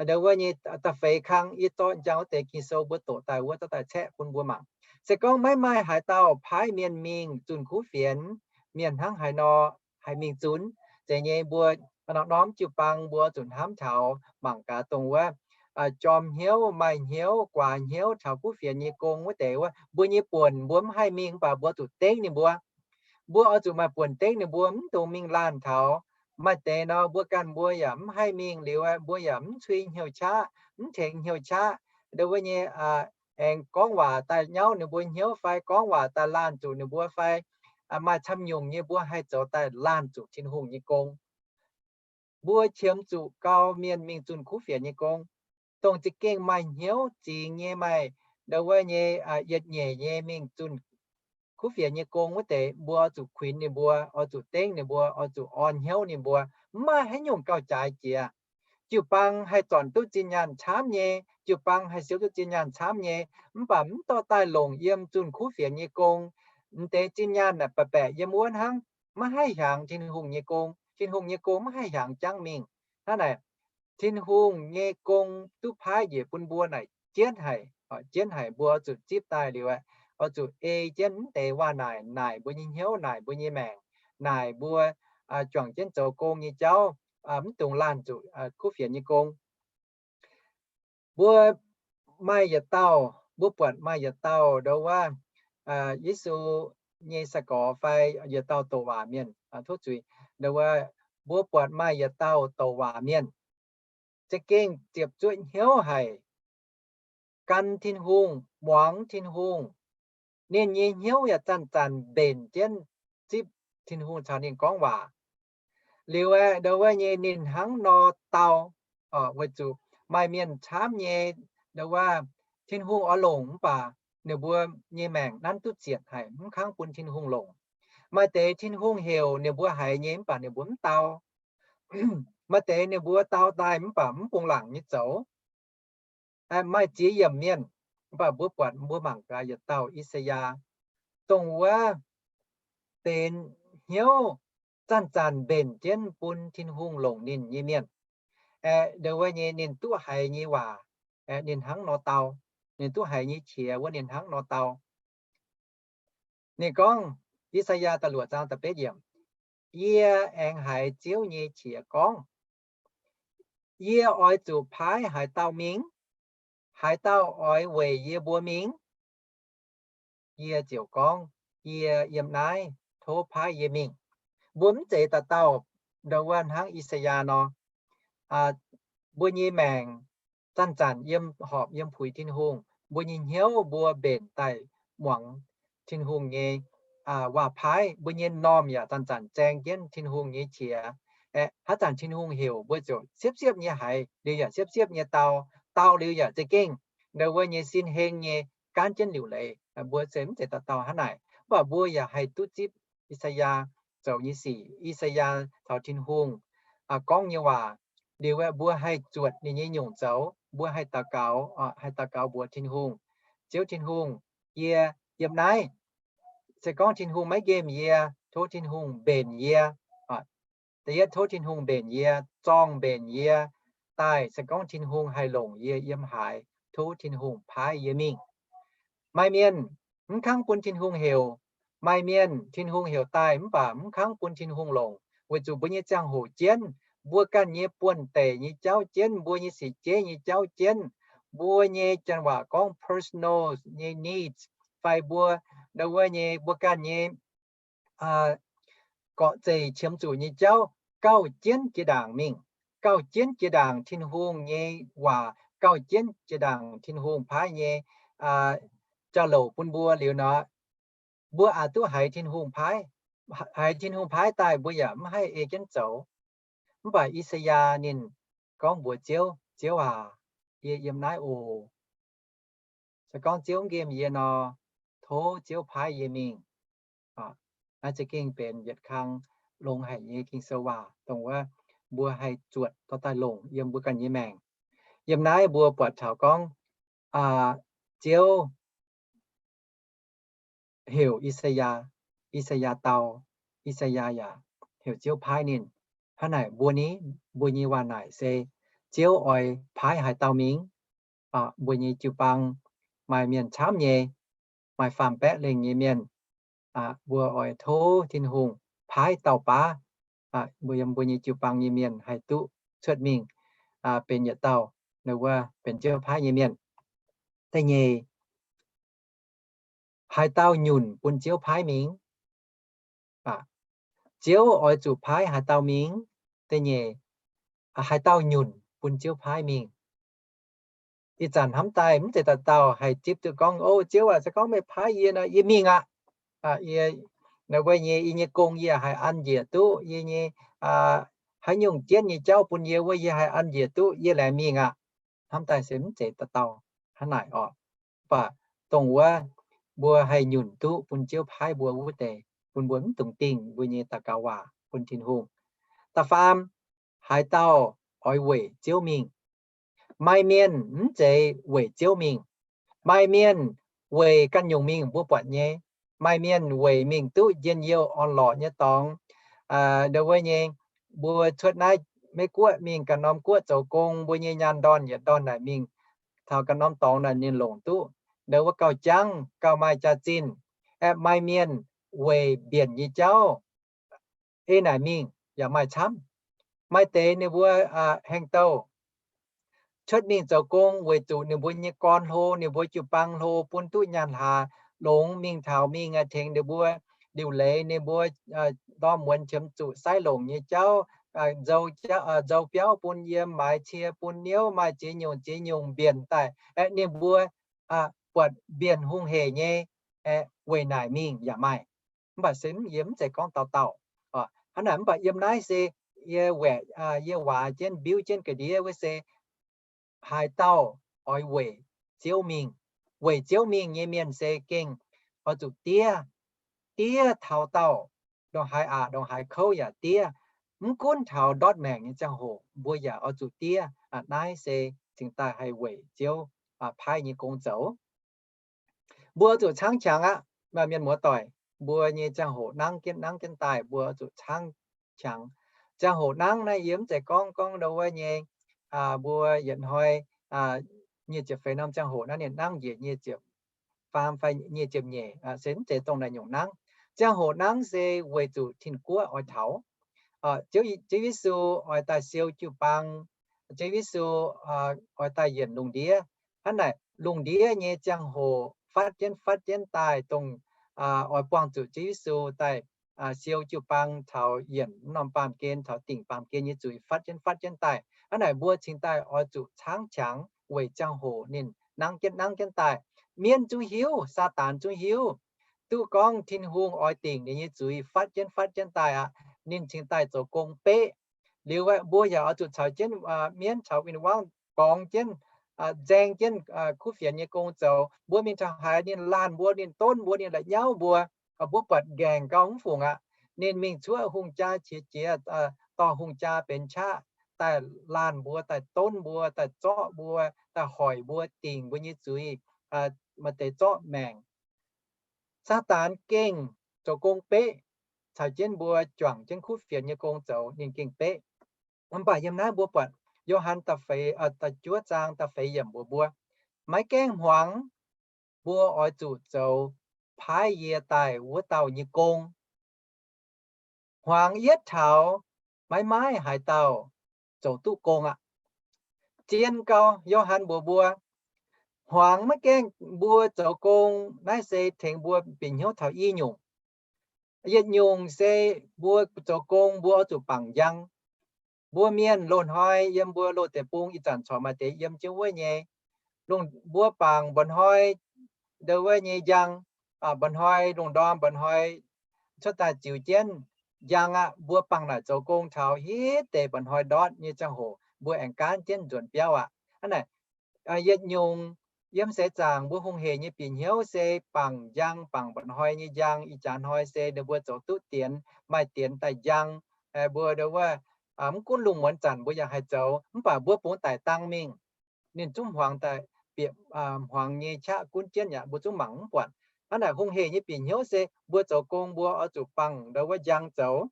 Ndau wuov nyei da'feix kang yie zorqv njang wuov deix Ging-Sou mbuo doqc daaih wuov zorqv daaih caeqv bun mbuo mangc. Se gorngv maiv maaih haaix dauh paaiv mienh mingh zunh kuv fienx, mienh hnangv haaix nor haih mingh zunv? Zeiz nyei, mbuo norm-norm jiu-baang mbuo zuqc hnamv taux mangc gaax dongh wuov jorm hnyouv, maaih hnyouv, guaax hnyouv taux kuv fienx nyei gong wuov deix wuov, mbuo nyei buonc mbuo mv haih mingh, mv baac mbuo zuqc dengv ninh mbuo. Mbuo oix zuqc maaih buonc dengv ninh mbuo, mv dungx mingh laanh taux. Maaih deix nor mbuo ganh mbuo yaac mv haih mingh liuz, mbuo yaac mv cui hnyouv qaqv, mv tengx hnyouv qaqv. Ndau wuov nyei aengx gorngv waac daaih nyauv ninh mbuo hnyouv fai gorngv waac daaih laanh zuqc ninh mbuo fai maaih camv nyungc nyei mbuo haih zoux daaih laanh zuqc Tin-Hungh nyei gong. Mbuo qiemx zuqc gau mienh mingh zunh kuv fienx nyei gong. Dongh za'gengh maaih hnyouv zingx nyei, maaih ndau wuov nyei yietc nyeic nyei mingh zunh kuv fienx nyei gong wuov deix, mbuo oix zuqc kuinx ninh mbuo, oix zuqc dengv ninh mbuo, oix zuqc orn hnyouv ninh mbuo. Mv maaih haaix nyungc gauh jaaix jiex. Jiu-baang haih zornc duqv zinh nyaanh camv nyei, jiu-baang haih siou duqv zinh nyaanh camv nyei, mv baac mv dorh daaih longc yiem zunh kuv fienx nyei gong. M'deix zinh nyaanh naaic baeqc baeqc yiem wuov hnangv, maiv haih hiaangx Tin-Hungh nyei gong. Tin-Hungh nyei gong maiv haih hiaangx jangv mingh. Hnangv naaic, Tin-Hungh nyei gong duqv paaiv njiec bun mbuo naaic jienv haic, jienv haic. Mbuo oix zuqc zipv daaih liuz, oix zuqc ei jienv mv deix waac naaic, naaic mbuo nyei hnyouv, naaic mbuo nyei maengc, naaic mbuo juangc jienv zoux gong nyei jauv, mv dungx laanh zuqc kuv fienx nyei gong. Mbuo maaih yietc dauh, mbuo buatc maaih yietc dauh ndau wuov Yesu nyei sai-gorx fai yietc dauh douc waac mienh, tov zuiz, ndau wuov mbuo buatc maaih yietc dauh douc waac mienh za'gengh ziepc zuoqv hnyouv haic, gan Tin-Hungh, muangx Tin-Hungh. Ninh nyei hnyouv yaac zanc-zanc mbenc jienv zipv Tin-Hungh caux ninh gorngv waac. Liuz aeqv, ndau wuov nyei ninh hnangv nor dau, weic zuqc maaih mienh camv nyei, ndau wuov Tin-Hungh oix longc mv baac ninh mbuo nyei maengc nanv duqv zietc haic, mv kangv bun Tin-Hungh longc. Maaih deix Tin-Hungh heuc ninh mbuo haiz nyei mv baac ninh mbuo mv dau. Maaih deix ninh mbuo dau daaih mv baac mv bungx laangc nyei zoux. Maaih ziex yiemc mienh, mv baac mbuo buatc mbuo mangc gaax yietc dauh I^saa^yaa, dongh wuov benx hnyouv zanc-zanc mbenc jienv bun Tin-Hungh longc ninh nyei mienh. Aeqv, ndau wuov nyei ninh duqv haiz nyei waac, aeqv, ninh hnangv nor dau. Ninh duqv haiz nyei qiex wuov ninh hnangv nor dau. Ninh gorngv, I^saa^yaa da'luoqc zaang da'betv yiemc, Yie aengx haiz Ziouv nyei qiex gorngv, Yie oix zuqc paaiv haaix dauh mingh? Haaix dauh oix weic yie mbuo mingh? Yie ziouc gorngv, Yie yiem naaiv, tov paaiv yie mingh. Mbuo mv zeiz dauh dauh ndau wuov hnangv I^saa^yaa nor, mbuo nyei maengc zanc-zanc yiem horpc yiem puix Tin-Hungh, mbuo nyei hnyouv mbuo mbenc daaih muangx Tin-Hungh nyei waac-paaiv, mbuo nyei m'normh yaac zanc-zanc zaeng jienv Tin-Hungh nyei qiex. Aeqv, haaix zanc Tin-Hungh heuc mbuo ziouc siepv-siepv nyei haiz liuz yaac siepv-siepv nyei dau, dau liuz yaac za'gengh ndau wuov nyei sin heng nyei gaanv jienv liuc leiz. Mbuo se mv zeiz dauh dauh hnangv naaic, mv baac mbuo yaac haih duqv zipv I^saa^yaa zoux nyei sic. I^saa^yaa caux Tin-Hungh gorngv nyei waac liuz, mbuo haih zuotc ninh nyei nyungc zoux, mbuo haih daux gaux, haih daux gaux mbuox Tin-Hungh, Ziouv Tin-Hungh, yie yiem naaiv. Se gorngv Tin-Hungh maiv nqemh yie, tov Tin-Hungh mbenc yie. Da'yietv, tov Tin-Hungh mbenc yie, zorng mbenc yie daaih. Se gorngv Tin-Hungh haih longc yie yiem haaix, tov Tin-Hungh paaiv yie mingh. Maaih mienh mv kangv bun Tin-Hungh heuc. Maaih mienh Tin-Hungh heuc daaih mv baac mv kangv bun Tin-Hungh longc, weic zuqc mbuo nyei ziangh hoc jienv, mbuo ganh nyei buonv-deic nyei jauv jienv, mbuo nyei sic jeiv nyei jauv jienv, mbuo nyei, janx waac gorngv personal nyei needs, fai mbuo ndau wuov nyei mbuo ganh nyei gorqv-zeih qiemx zuqc nyei jauv gauh jienv jiex ndaangc mingh, gauh jienv jiex ndaangc Tin-Hungh nyei waac, gauh jienv jiex ndaangc Tin-Hungh paaiv nyei jauv-louc bun mbuo liuz nor, mbuo aqc duqv haiz Tin-Hungh paaiv, haiz Tin-Hungh paaiv daaih mbuo yaac mv haih ei jienv zoux. Mv baac I^saa^yaa ninh gorngv mbuox Ziouv, Ziouv aac, yie yiem naaiv oc. Se gorngv Ziouv nqemh yie nor, tov Ziouv paaiv yie mingh. Naaiv za'gengh benx yietc kang longx haic nyei Ging-Sou waac, dongh wuov mbuo haih zuotc dorh daaih longc yiem mbuo ganh nyei maengc. Yiem naaiv mbuo buatc taux gorngv Ziouv heuc I^saa^yaa, I^saa^yaa dau, I^saa^yaa yaac heuc Ziouv paaiv ninh. Hnangv naaic mbuo ni, mbuo nyei waac naaic se Ziouv oix paaiv haaix dauh mingh? Mbuo nyei jiu-baang maaih mienh camv nyei, maaih faam-baeqv lengh nyei mienh, mbuo oix tov Tin-Hungh paaiv dauh baav, mbuo yiem mbuo nyei jiu-baang nyei mienh haih duqv cuotv mingh benx yietc dauh, wuov benx Ziouv paaiv nyei mienh. Da'nyeic, haaix dauh nyunc bun Ziouv paaiv mingh? Ziouv oix zuqc paaiv haaix dauh mingh? Da'nyeic, haaix dauh nyunc bun Ziouv paaiv mingh? Ih zanc hnamv daaih mv zeiz dauh dauh haih zipv duqv gorngv, O Ziouv aac, se gorngv meih paaiv yie nor, yie mingh aqv. Yie, wuov nyei, yie nyei gong yie haih an njiec duqv, yie nyei haaix nyungc jienv nyei jauv bun yie wuov, yie haih an njiec duqv, yie laengz mingh aqv. Hnamv daaih se mv zeiz dauh dauh hnangv naaic orqc. Mv baac dongh wuov mbuo haih nyunc duqv bun Ziouv paaiv mbuo wuov deix, bun mbuo mv dungx dingh mbuo nyei daux gaux waac bun Tin-Hungh. Da'faam, haaix dauh oix weic Ziouv mingh? Maaih mienh mv zeiz weic Ziouv mingh. Maaih mienh weic ganh nyungc mingh mbuo buatc nyei. Maaih mienh weic mingh duqv njien-youh orn-lorqc nyei dorngx. Ndau wuov nyei, mbuo cuotv naaiv Meiv-Guoqv mingh ganh norm guoqv zoux gong, mbuo nyei nyaanh ndorn yietc ndorn naaic mingh taux ganh norm dorngx naaic ninh longc duqv ndau wuov gauh jangv, gauh maaih jaax-zinh. Aeqv, maaih mienh weic mbienc nyei jauv ei naaic mingh yaac maaih camv. Maaih deix ninh mbuo heng douh cuotv mingh zoux gong weic zuqc ninh mbuo nyei gorn hlo, ninh mbuo jiu-baang hlo, bun duqv nyaanh hlaax longx mingh taux mingh tengx ninh mbuo liuc leiz ninh mbuo ndorm muonz qiemx zuqc sai longc nyei jauv, nzou biauv bun yiem, maaiz cie bun niouv, maaih ziex nyungc ziex nyungc mbienc daaih. Aeqv, ninh mbuo buatc mbienc hungh heic nyei, weic naaic mingh yaac maaih. Mv baac se yie mv zeiz gorngv dauh dauh. Hnangv naaic mv baac yiem naaiv se yie waeqc, yie waaz jienv mbiuv jienv ga'ndiev wuov se haaix dauh oix weic Ziouv mingh. Weic Ziouv mingh nyei mienh se gengh oix zuqc diev, diev taux dauh ndongc haaix aqc ndongc haaix kouv yaac diev. Mv gunv taux ndortv maengc nyei ziangh hoc mbuo yaac oix zuqc diev. Naaiv se cingx daaih haih weic Ziouv paaiv nyei gong zoux. Mbuo zuqc caangv qangx aqv. Mienh muoz-doic, mbuo nyei ziangh hoc nangv jienv nangv jienv daaih mbuo zuqc caangv qangx. Ziangh hoc nangv naaiv yie mv zeiz gorngv gorngv ndau wuov nyei, mbuo yietc hnoi nyic ziepc feix norm ziangh hoc naaiv ninh nangv njiec nyic ziepc faam fai nyic ziepc nyeic, se mv zeiz dongh naaiv nyungc nangv. Ziangh hoc nangv se weic zuqc tin-guoqv oix taux, Ziouv Yesu oix daaih siou jiu-baang, Ziouv Yesu oix daaih yienc lungh ndiev. Hnangv naaic lungh ndiev nyei ziangh hoc fatv jienv fatv jienv daaih dongh oix buangh zuqc Ziouv Yesu daaih siou jiu-baang caux yienc norm baamh gen caux dingc baamh gen nyei zuiz fatv jienv fatv jienv daaih. Hnangv naaic mbuo cingx daaih oix zuqc caangv qangx weic ziangh hoc ninh nangv jienv nangv jienv daaih. Mienv zungv hiuv, Saadaan zungv hiuv, duqv gorngv Tin-Hungh oix dingc ninh nyei zuiz fatv jienv fatv jienv daaih aqv. Ninh cingx daaih zoux gong beqv. Liuz mbuo yaac oix zuqc caux jienv mienv caux win-wangv gorngv jienv, nzaeng jienv kuv fienx nyei gong zoux. Mbuo mingh taux haaix ninh laanh mbuo, ninh donv mbuo, ninh la'nyauv mbuo. Mbuo buatc nqaengc gau mv fungc aqv. Ninh mingh cuotv hungh jaa qiex jiez, dorh hungh jaa benx qaqv daaih laanh mbuo, daaih donv mbuo, daaih zorqv mbuo, daaih hoic mbuo, dingc mbuo nyei zuiz, maaih deix zorqv maengc. Saadaan gengh zoux gong beqv, caux jienv mbuo juangc jienv kuv fienx nyei gong zoux, ninh gengh beqv. Mv baac yiem naaiv mbuo buatc Yo^han da'feix, da'juov zaang da'feix yiemc mbuox mbuo, maiv gaengh hmuangx mbuo oix zuqc zoux paaiv yie daaih wuov dauh nyei gong. Hmuangx yietv taux maiv maaih haaix dauh zoux duqv gong aqv. Zien gau, Yo^han mbuox mbuo, hmuangx maiv gaengh mbuo zoux gong, naaiv se tengx mbuo bieqc hnyouv taux i nyungc. Yietc nyungc se mbuo zoux gong mbuo oix zuqc bangc njang. Mbuo mienh loz-hnoi yiem mbuo loz-deic-bung ih zanc corc maaih deix yiem jienv wuov nyei. Lungh mbuo bangc mba'hnoi ndo wuov nyei njang, mba'hnoi lungh ndorm, mba'hnoi cuotv daaih ziux jienv njang aqv. Mbuo bangc naaic zoux gong taux hitv deix mba'hnoi ndortv nyei ziangh hoc mbuo aengx gaanv jienv nzuonx biauv aqv. Hnangv naaic, yietc nyungc yiem seix zaangc mbuo hungh hec nyei bieqc hnyouv se bangc njang, bangc mba'hnoi nyei njang. Ih jaax hnoi se ninh mbuo zoux duqv dienx, maaih dienx daaih njang. Mbuo ndo wuov, mv gunv lungh muonz zanc mbuo yaac haih zoux, mv baac mbuo bungx daic dangh mingh, ninh zungv hmuangx daaih bieqc, hmuangx nyei qaqv gunv jienv yaac mbuo zungv mangc mv buatc. Hnangv naaic hungh hec nyei bieqc hnyouv se mbuo zoux gong mbuo oix zuqc bangc ndo wuov njang zoux.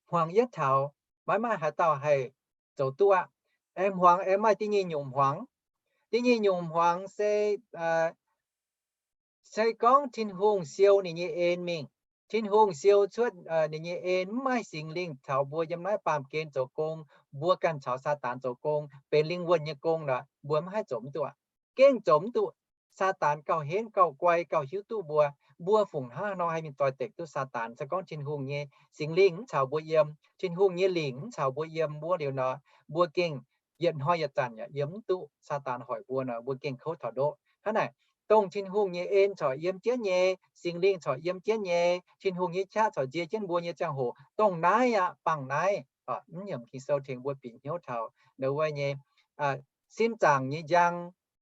Hmuangx yietv taux maiv maaih haaix dauh haih zoux duqv aqv. Aengx hmuangx aengx maaih da'nyeic nyungc hmuangx. Da'nyeic nyungc hmuangx se, se gorngv Tin-Hungh siou ninh nyei en mingh. Tin-Hungh siou cuotv ninh nyei en, mv maaih Singx Lingh caux mbuo yiem naaiv baamh gen zoux gong, mbuo ganh caux Saadaan zoux gong, benx lingh wuonh nyei gong nor, mbuo mv haih zoux mv duqv. Gengh zoux mv duqv. Saadaan gauh henv, gauh guai, gauh hiuv duqv mbuo. Mbuo fungc hnangv haaix nor haih mingh doix-dekc duqv Saadaan? Se gorngv Tin-Hungh nyei Singx Lingh mv caux mbuo yiem, Tin-Hungh nyei lingc mv caux mbuo yiem wuov liuz nor, mbuo gengh yietc hnoi yietc zanc yaac yiem mv duqv. Saadaan hoic mbuo nor, mbuo gengh kouv taux ndoqv. Hnangv naaic, dongh Tin-Hungh nyei en corc yiem jienv nyei, Singx Lingh corc yiem jienv nyei, Tin-Hungh nyei qaqv corc nzie jienv mbuo nyei ziangh hoc, dongh naaiv aqv, bangc naaiv. Mv nyiemc Ging-Sou tengx mbuo bieqc hnyouv taux ndo wuov nyei sin zaangc nyei njang,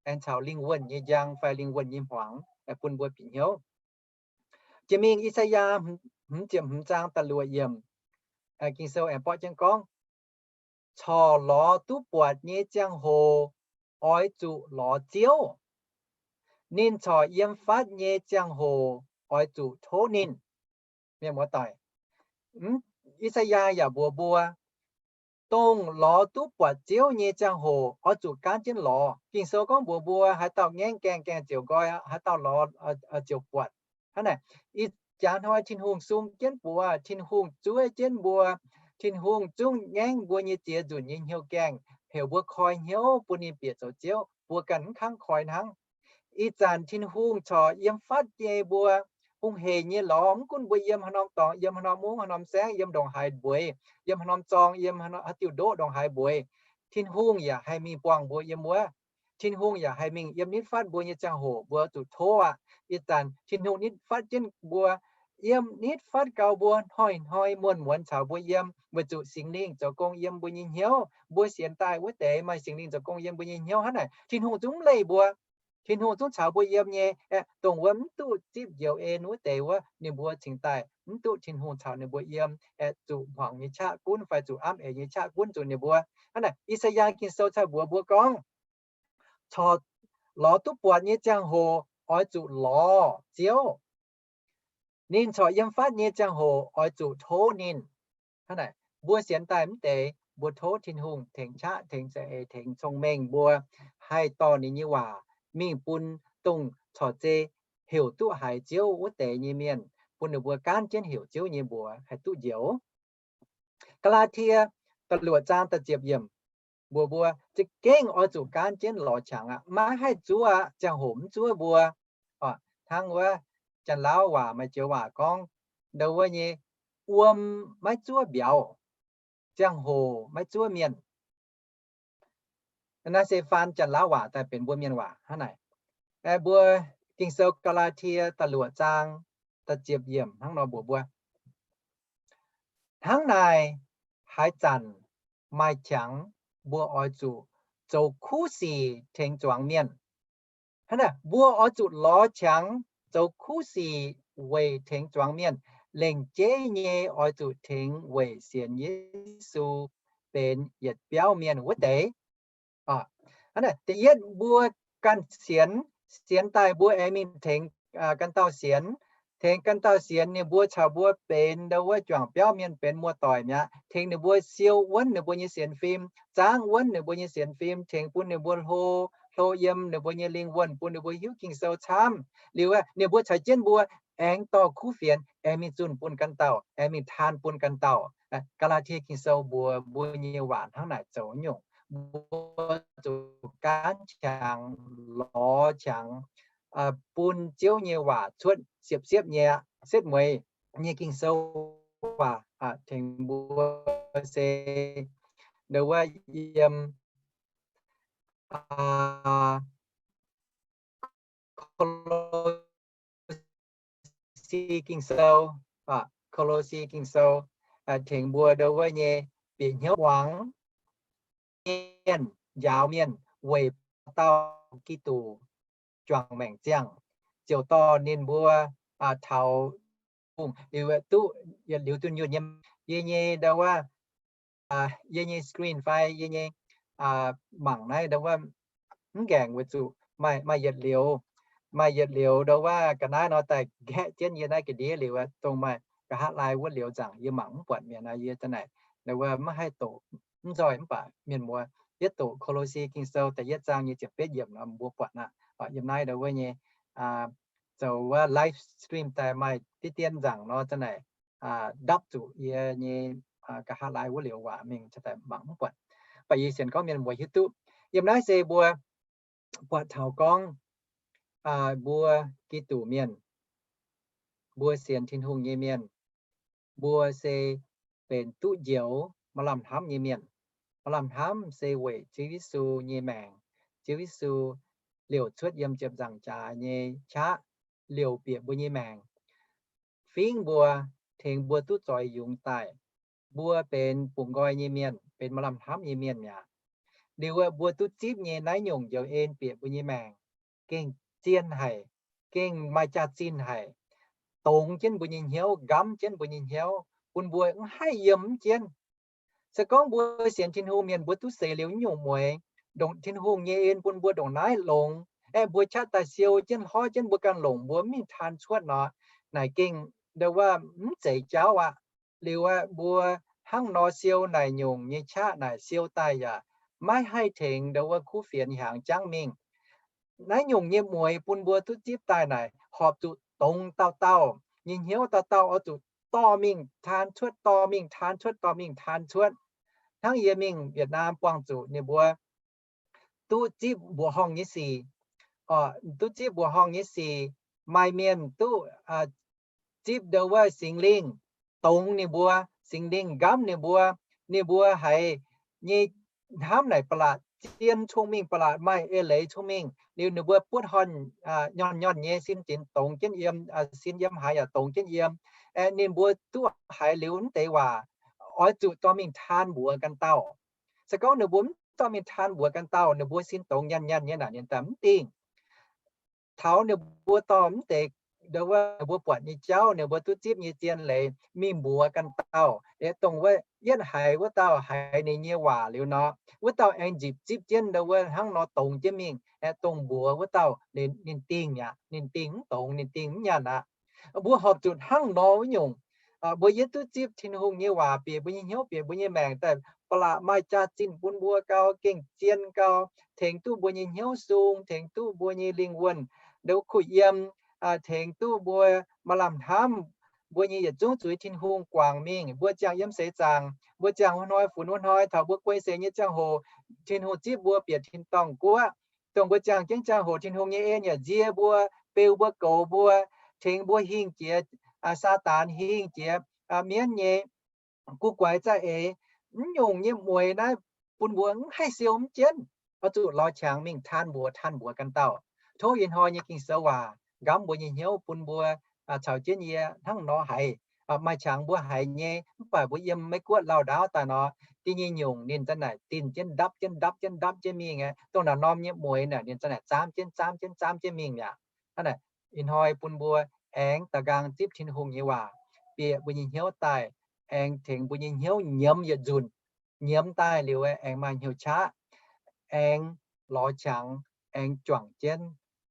aengx caux lingh wuonh nyei njang fai lingh wuonh nyei hmuangx bun mbuo bieqc hnyouv. Jiex mingh I^saa^yaa hmz ziepc hmz zaang da'luoqc yiemc, Ging-Sou aengx borqv jienv gorngv, corc lorz duqv buatc nyei ziangh hoc oix zuqc lorz Ziouv. Ninh corc yiem fatv nyei ziangh hoc oix zuqc tov ninh. Mienh muoz-doic, I^saa^yaa yaac mbuox mbuo, dongh lorz duqv buatc Ziouv nyei ziangh hoc oix zuqc gaanv jienv lorz. Ging-Sou gorngv mbuox mbuo, haaix dauh ngaengv gaengh, gaengh ziouc nqoi, haaix dauh lorz ziouc buatc. Hnangv naaic, ih jaax hnoi Tin-Hungh sung jienv buoz, Tin-Hungh zuov jienv mbuo, Tin-Hungh zungv ngaengv mbuo nyei ziex nzunc nyei hnyouv gaengh, heuc mbuo koi hnyouv bun ninh bieqc zoux Ziouv. Mbuo ganh mv kangv koi hnangv. Ih zanc Tin-Hungh corc yiem fatv nyei mbuo hungh hec nyei lorz, mv gunv mbuo yiem haaix norm dorngx, yiem haaix norm mungv, haaix norm saengv, yiem ndongc haaix mbueix, yiem haaix norm zorng, yiem haaix diuh ndoqv ndongc haaix mbueix, Tin-Hungh yaac haih mingh buangh mbuo yiem wuov. Tin-Hungh yaac haih mingh yiem nitv fatv mbuo nyei ziangh hoc mbuo zuqc tov aqv. Ih zanc Tin-Hungh nitv fatv jienv mbuo, yiem nitv fatv gau mbuo, hnoi-hnoi muonz-muonz caux mbuo yiem, weic zuqc Singx Lingh zoux gong yiem mbuo nyei hnyouv. Mbuo sienx daaih wuov deix maaih Singx Lingh zoux gong yiem mbuo nyei hnyouv. Hnangv naaic Tin-Hungh zungv mv leih mbuo. Tin-Hungh zungv caux mbuo yiem nyei. Aeqv, dongh wuov mv duqv zipv njoux en wuov deix wuov, ninh mbuo cingx daaih mv duqv Tin-Hungh caux ninh mbuo yiem, aeqv, zuqc hmuangx nyei qaqv gunv fai zuqc amv eix nyei qaqv gunv zuqc ninh mbuo. Hnangv naaic, I^saa^yaa Ging-Sou cai mbuox mbuo gorngv, corc lorz duqv buatc nyei ziangh hoc oix zuqc lorz Ziouv. Ninh corc yiem fatv nyei ziangh hoc oix zuqc tov ninh. Hnangv naaic, mbuo sienx daaih mv deix, mbuo tov Tin-Hungh tengx qaqv, tengx za'eix, tengx cong-mengh mbuo haih dorh ninh nyei waac mingh bun dongh corc zei heuc duqv haiz Ziouv wuov deix nyei mienh, bun ninh mbuo gaanv jienv heuc Ziouv nyei mbuox haih duqv njoux. Gaa^laa^tie da'luoqc zaang da'ziepc yiemc, mbuox mbuo za'gengh oix zuqc gaanv jienv lorz qangx aqv. Maiv haih zuov aqv. Ziangh hoc mv zuov mbuo. Hnangv wuov Janx-Lauv waac maaih joux waac gorngv, ndo wuov nyei, wuom maiv zuov mbiauz, ziangh hoc maiv zuov mienh. Naaiv se faan Janx-Lauv waac daaih benx mbuo mienh waac hnangv naaic. Mbuo Ging-Sou Gaa^laa^tie da'luoqc zaang da'ziepc yiemc hnangv nor mbuox mbuo, hnangv naaic, haaix zanc maaih qangx, mbuo oix zuqc zoux kuv sic tengx zuangx mienh. Hnangv naaic, mbuo oix zuqc lorz qangx zoux kuv sic weic tengx zuangx mienh. Lengc jeiv nyei oix zuqc tengx weic sienx Yesu benx yietc biauv mienh wuov deix. Da'yietv, mbuo ganh sienx, sienx daaih mbuo aengx mingh tengx ganh dauh sienx. Tengx ganh dauh sienx, ninh mbuo caux mbuo benx ndo wuov juangc biauv mienh, benx muoz-doic mi'aqv. Tengx ninh mbuo siou wuonv ninh mbuo nyei sienx fim, zaangv wuonv ninh mbuo nyei sienx fim, tengx bun ninh mbuo hlo, hlo yiem ninh mbuo nyei lingh wuonh, bun ninh mbuo hiuv Ging-Sou camv. Liuz ninh mbuo caux jienv mbuo aengx dorh kuv fienx aengx mingh zunh bun ganh dauh, aengx mingh taan bun ganh dauh. Gaa^laa^tie Ging-Sou mbuox mbuo nyei waac hnangv naaic zoux nyungc. Mbuo zuqc gaanv qangx, lorz qangx, bun Ziouv nyei waac cuotv siepv-siepv nyei, siepv mueiz nyei Ging-Sou waac tengx mbuo se ndo wuov yiem Ko^lo^si Ging-Sou, Ko^lo^si Ging-Sou tengx mbuo ndo wuov nyei bieqc hnyouv muangx mienh, njaaux mienh weic dauh Giduc juangc maengc ziangh, ziouc dorh ninh mbuo taux bungh liuz duqv yietc liuz dunh yunh nyei. Yie nyei ndo wuov, yie nyei screen fai yie nyei mangc naaiv ndo wuov mv nqaengc weic zuqc maaih, maaih yietc liuz, maaih yietc liuz ndo wuov ga'naaiv nor daaih nqaeqv jienv yie naaiv ga'ndiev liuz, dongh maaih nqa'haav laai wuov liuz nzaangc yie mangc mv buatc mi'aqv. Naaiv yie daaih naaic ndo wuov maiv haih doqc mv nzoih mv baac mienh muoz yietv doqc Ko^lo^si Ging-Sou da'yietv zaang nyei ziepc betv yiemc nor mbuo buatc aqv. Yiem naaiv ndo wuov nyei zoux wuov live stream daaih maaih diqv dien nzaangc nor daaih naaic ndapv zuqc yie nyei nqa'haav laai wuov liuz waac mingh daaih mangc mv buatc. Baac yie sienx gorngv mienh muoz hiuv duqv. Yiem naaiv se mbuo buatc taux gorngv mbuo Giduc mienh, mbuo sienx Tin-Hungh nyei mienh, mbuo se benx duqv njoux maaih lamh hnamv nyei mienh. Maaih lamh hnamv se weic Ziouv Yesu nyei maengc, Ziouv Yesu liouc cuotv yiem ziepc nzaangc jaax nyei qaqv liouc bieqc mbuo nyei maengc, fingv mbuo, tengx mbuo duqv zoix yungz daaih. Mbuo benx bungx nqoi nyei mienh, benx maaih lamh hnamv nyei mienh mi'aqv. Liuz mbuo duqv zipv nyei naaiv nyungc njoux en bieqc mbuo nyei maengc gengh zien haic, gengh maaih jaax-zinh haic, dongz jienv mbuo nyei hnyouv, nqamv jienv mbuo nyei hnyouv, bun mbuo mv haih yiem mv jienv. Se gorngv mbuo sienx Tin-Hungh mienh mbuo duqv seix liuz nyungc mueix, ndongc Tin-Hungh nyei en bun mbuo ndongc naaiv longx, aeqv, mbuo qaqv daaih siou jienv hlorv jienv mbuo ganh longc, mbuo mv mingh taan cuotv nor, naaic gengh ndo wuov mv zeiz jauv aqv. Liuz aeqv, mbuo hnangv nor siou naaic nyungc nyei qaqv naaic siou daaih yaac maiv haih tengx ndo wuov kuv fienx hiaangx jangv mingh. Naaiv nyungc nyei mueix bun mbuo duqv zipv daaih naaic horpc zuqc dongz dauh dauh nyei hnyouv, dauh dauh oix zuqc dorh mingh taan cuotv, dorh mingh taan cuotv, dorh mingh taan cuotv. Hnangv yie mingh Vietnam buangh zuqc ninh mbuo duqv zipv mbuoqc horngh nyei sic, duqv zipv mbuoqc horngh nyei sic, maaih mienh duqv zipv ndo wuov Singx Lingh dongz ninh mbuo, Singx Lingh nqamv ninh mbuo, ninh mbuo haiz nyei hnamv naaic ba'laqc zien cong-mengh, ba'laqc maaih eix leiz cong-mengh. Liuz ninh mbuo buotv horn nyorn nyorn nyei sin zinx dongz jienv yiem, sin yiem haaix yaac dongz jienv yiem. Ninh mbuo duqv haiz liuz mv deix waac, oix zuqc dorh mingh taan mbuox ganh dauh. Se gorngv ninh mbuo mv dorh mingh taan mbuox ganh dauh, ninh mbuo sin dongz nyanc nyanc nyei naaic ninh daaih mv dingh. Taux ninh mbuo dorh mv deix ndo wuov ninh mbuo buatc nyei jauv, ninh mbuo duqv zipv nyei zien leiz mingh mbuox ganh dauh, dongh wuov yietv haiz wuov dauh haiz ninh nyei waac liuz nor, wuov dauh aengx nzipc zipv jienv ndo wuov hnangv nor dongz jienv mingh, aeqv, dongh mbuox wuov dauh ninh dingh aqv, ninh dingh mv dongz, ninh dingh mv nyanc aqv. Mbuo horpc zuqc hnangv nor wuov nyungc. Mbuo yietv duqv zipv Tin-Hungh nyei waac bieqc mbuo nyei hnyouv, bieqc mbuo nyei maengc daaih, ba'laqc maaih jaax-zinh bun mbuo gau, gengh zien gau, tengx duqv mbuo nyei hnyouv sung, tengx duqv mbuo nyei lingh wuonh ndo kuh yiem, tengx duqv mbuo maaih lamh hnamv, mbuo nyei yietc zungv zuiz Tin-Hungh guangc mingh. Mbuo ziangh yiem seix zaangc, mbuo ziangh wuov hnoi funx wuov hnoi, taux mbuo guei seix nyei ziangh hoc, Tin-Hungh zipv mbuo bieqc tin-dorngh guoqv. Dongh mbuo ziangh jienv ziangh hoc, Tin-Hungh nyei en yaac nzie mbuo, beu mbuo, goux mbuo, tengx mbuo hingh jiex Saadaan, hingh jiex mienv nyei guv guaix za'eix. Mv nyungc nyei mueix naaiv bun mbuo mv haih siou mv jienv, oix zuqc lorz qangx mingh taan mbuox, taan mbuox ganh dauh. Tov ih hnoi nyei Ging-Sou waac nqamv mbuo nyei hnyouv, bun mbuo caux jienv yie hnangv nor haiz. Maaih qangx mbuo haiz nyei, mv baac mbuo yiem Meiv Guoqv lauh ndaauv daaih nor, da'nyeic nyungc ninh za'naaic dinh jienv ndapv jienv ndapv jienv ndapv jienv mingh aqv. Dongh naaic norm nyei mueix naaic ninh za'naaic zaamv jienv zaamv jienv zaamv jienv mingh mi'aqv. Hnangv naaic, ih hnoi bun mbuo aengx da'nqaang zipv Tin-Hungh nyei waac bieqc mbuo nyei hnyouv daaih, aengx tengx mbuo nyei hnyouv nyiemz yietc nzunc, nyiemz daaih liuz aengx maaih hnyouv qaqv, aengx lorz qangx, aengx juangc jienv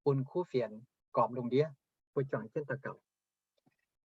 bun kuv fienx gormx lungh ndiev. Mbuo juangc jienv daux gaux.